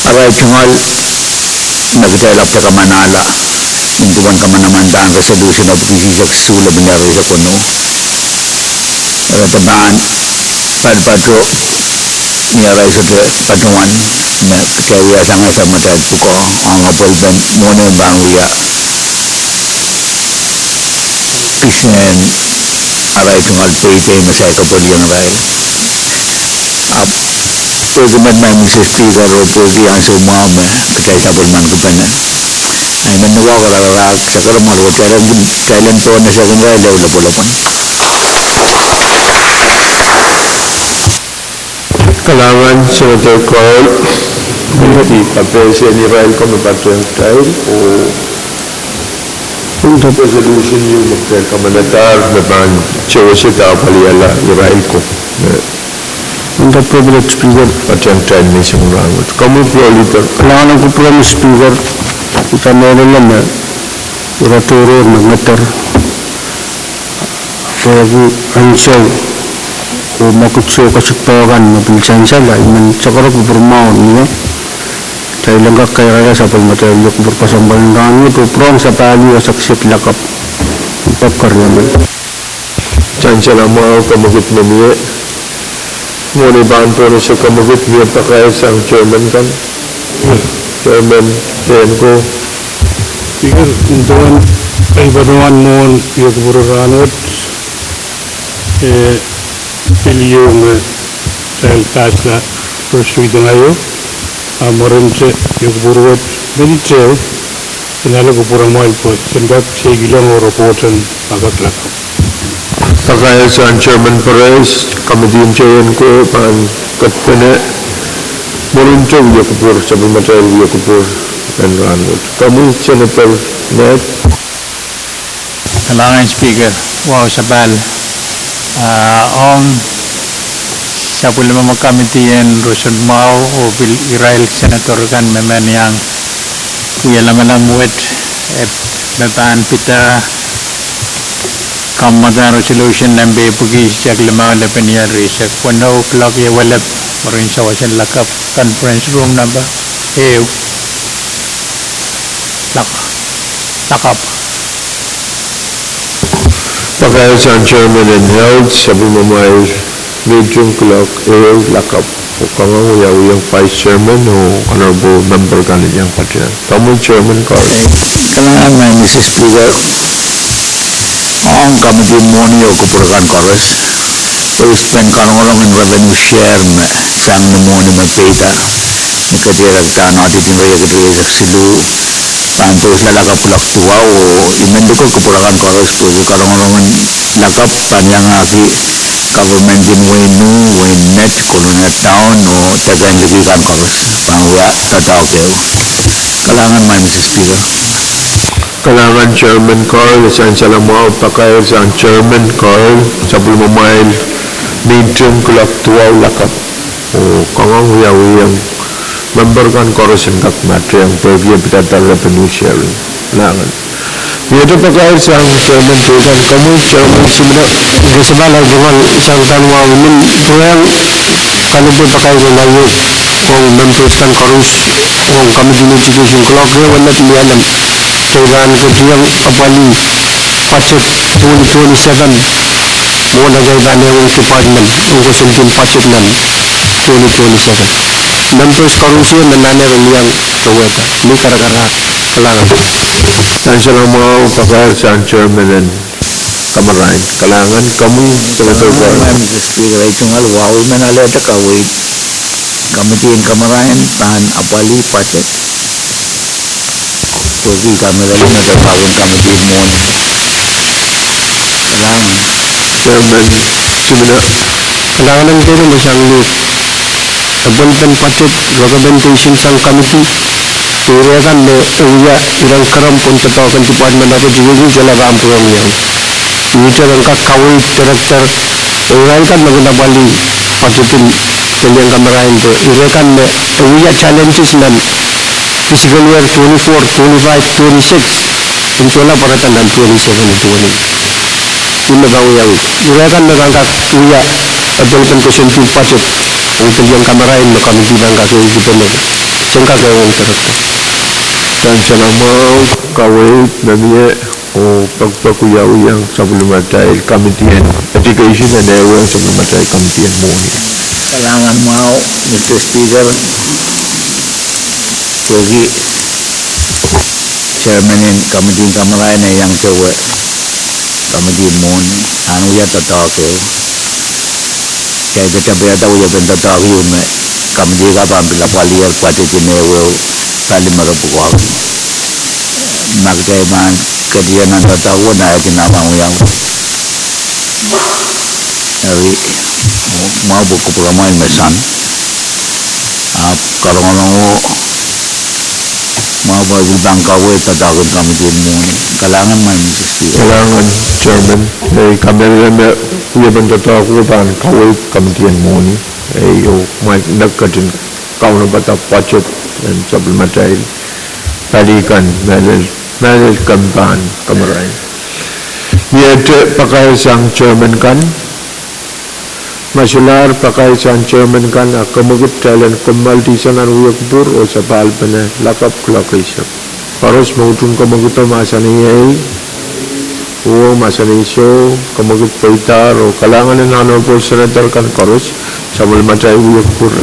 arail tungoal me kitail ahpwete kamanahla. Nin kupwuren kamanaman pahn resolution oh pwuki sisek siluh lepin ire seko no. Ire pahn patopato ni arail sohte patohwan me kitail wia sang sapwellimatail pwukoa, ong apwalipen mwohn en pahn wia kisehn arail tungoal peidei me saikapwilieng irail. Ahpw pwehki met mai Mrs. Speaker oh pwehki ansou mwahu me kitail sapwellimanikipene, ahi men ni wahu karakarahk, sakaromwal wet, kitail en, kitail en pohnese kin irail ehu lopwolopwon. Kalahngan Senator Carl, I kapehse ni irail ko me patehng kitail oh resolution ieu me kitail kamanadahr me pahn sewese de apwalihala irail ko. Under Privilege Speaker. Patehng kitail menseng rahn wet. Komwi Floor Leader. Kalahngan en kupwuromwi Speaker, I kamehlele me ire tohrohr me ngeder pwehki ansou oh mwekid soh kesikpok kan me pil sansal, ahi men sakaro kupwurmwahu mie. Kitail en kak kaiarala sapwellimatail wia kupwur kesempwal en rahnwet oh pwurehng sapahl oh esekiset lakapw. Pwuhk keriamel. Sansal mwahu, kemwekid me mie. Mwohn ei pahn pohnese kemwekid mie pakair sang chairman kan. Chairman, tehnko. Speaker, nin duwen ei patohwan mwohn wia kupwur rahnwet, eh, pil ieu me kitail pasla first reading aio, a mwurinte wia kupwur wet me detail, inale kupwuramwail pwe sen kak seikihlong oh report en ma kak lakapw. Pakair sang chairman koaros, komidi en tehnko pahn kapwene mwurinte wia kupwur, sapwellimatail wia kupwur en rahnwet. Komwi Senator Ned. Kalahngan Speaker, wahu sapahl, ah, ong sapwellime komidi en roson mwahu oh pil irail senator kan me men iang wia lamalam wet, eh, me pahn pid kamwadahn resolution nempe pwuki sisak limau lepenial riehsek weneu kilok ehu elep, mwurin sawas en lakapw, conference room number ehu. Lak-, lakapw. Pakair sang chairman en health, sapwellimamwail meeting kilok ehu lakapw. Oh kangoang wiawiong vice chairman oh honorable member kan iang patohwan. Komwi chairman koaros. Kalahngan Madam Speaker. Ong komidi mwohni oh kupwur kan koaros, pwe I spend kanongorong en revenue share me sang ni mwohni me peida, ni ketier ekdahn audit en riekid rieisek siluh, pahn pousla lakapw kilok duwau oh I men likih kupwur akan koaros pwehki kanongorong en lakapw pahn iangahki government en wehin Nuh, wehin Met, Kolonia Town oh deke en liki kan koaros pahn wia doadoahk ehu. Kalahngan Madam Speaker. Kalahngan chairman koaros, sansal mwahu, pakair sang chairman koaros, sapwellimamwail meeting kilok duwau lakapw. Oh kangoang wiawiong member kan koaros en kak matehng pwehki e pidada revenue sharing. Kalahngan. Miehte pakair sang chairman peikan, komwi chairman Sumino. Kesempwal ahi tungoal sang kan wahu I men pwurehng kalipw pakair en aio ong members kan koaros ong komidi en education. Kilok ehu elep ni alem, kitail pahn ketiong apwalih budget twenty twenty-seven mwohn ekei pahn ehng ong department ong koasoandi en budget nan twenty twenty-seven. Members koaros me nan ere liang towehda ni karakarahk. Kalahngan. Sansal mwahu, pakair sang chairman en kamarain. Kalahngan. Komwi Senator Kalahngan Madam Speaker, ahi tungoal wahu I men alehda kaweid komidi en kamarain pahn apwalih budget pwehki kamehlele me doadoahk en komidi mwohni. Kalahngan. Chairman Sumino. Kalahngan en dehr me sang ni apwalih budget recommendation sang komidi, ire kan me e wia iren kerempw en doadoahk en department of education solahr pahn pwurehng iang. Ihte ren kak kaweid director, irail kan me kin apwalih budget en lelien kamarain de ire kan me e wia challenges nan fiscal year twenty-four, twenty-five, twenty-six, en solahr pwarada nan twenty-seven, twenty. Ih me pahn wiawi. Ire kan me pahn kak wia apwalih koasoandi en budget ong lelien kamarain me komidi pahn kak ehukipene, sen kak ehng ong director. Sansal mwahu, kaweid me mie oh pekpek wiawiong sapwellimatail komidi en education en ehuiong sapwellimatail komidi en mwohni. Kalahngan mwahu, Mister Speaker, pwehki chairman en komidi en kamarain e iang dewe komidi en mwohni, ahn wia doadoahk ehu. Kitail dehr tapihada wiepen doadoahk ehu me komidi kan pahn pil apwaliher budget en ehuehu pali me re pwukoahki. Ma kitail pahn ketin nan doadoahk wet, na e kin pahn wiawi. Eri, mwahu pwe kupwuramwail me sang, ahpw karongorongo mwahu pwe I pil pahn kaweid doadoahk en komidi en mwohni. Kalahngan Madam Speaker. Kalahngan Chairman. Ei, kamehlele me wiepen doadoahk wet pahn kaweid komidi en mwohni. Ei, oh, kumwail ketin kaunopada budget en sapwellimatail pali kan, mehlel, mehlel kan pahn kamarain. Miehte pakair sang chairman kan. Ma solahr pakaisang chairman kan, a kemwekid kitail en kommoal dihsang nan wia kupwur oh sapahl pene lakapw kuloak eisek. Koaros me utung kemwekido mahsanih ei, oh mahsanih soh, kemwekid pweidahr oh kalahngan en honorable senator kan koaros, samwalahn atail wia kupwur.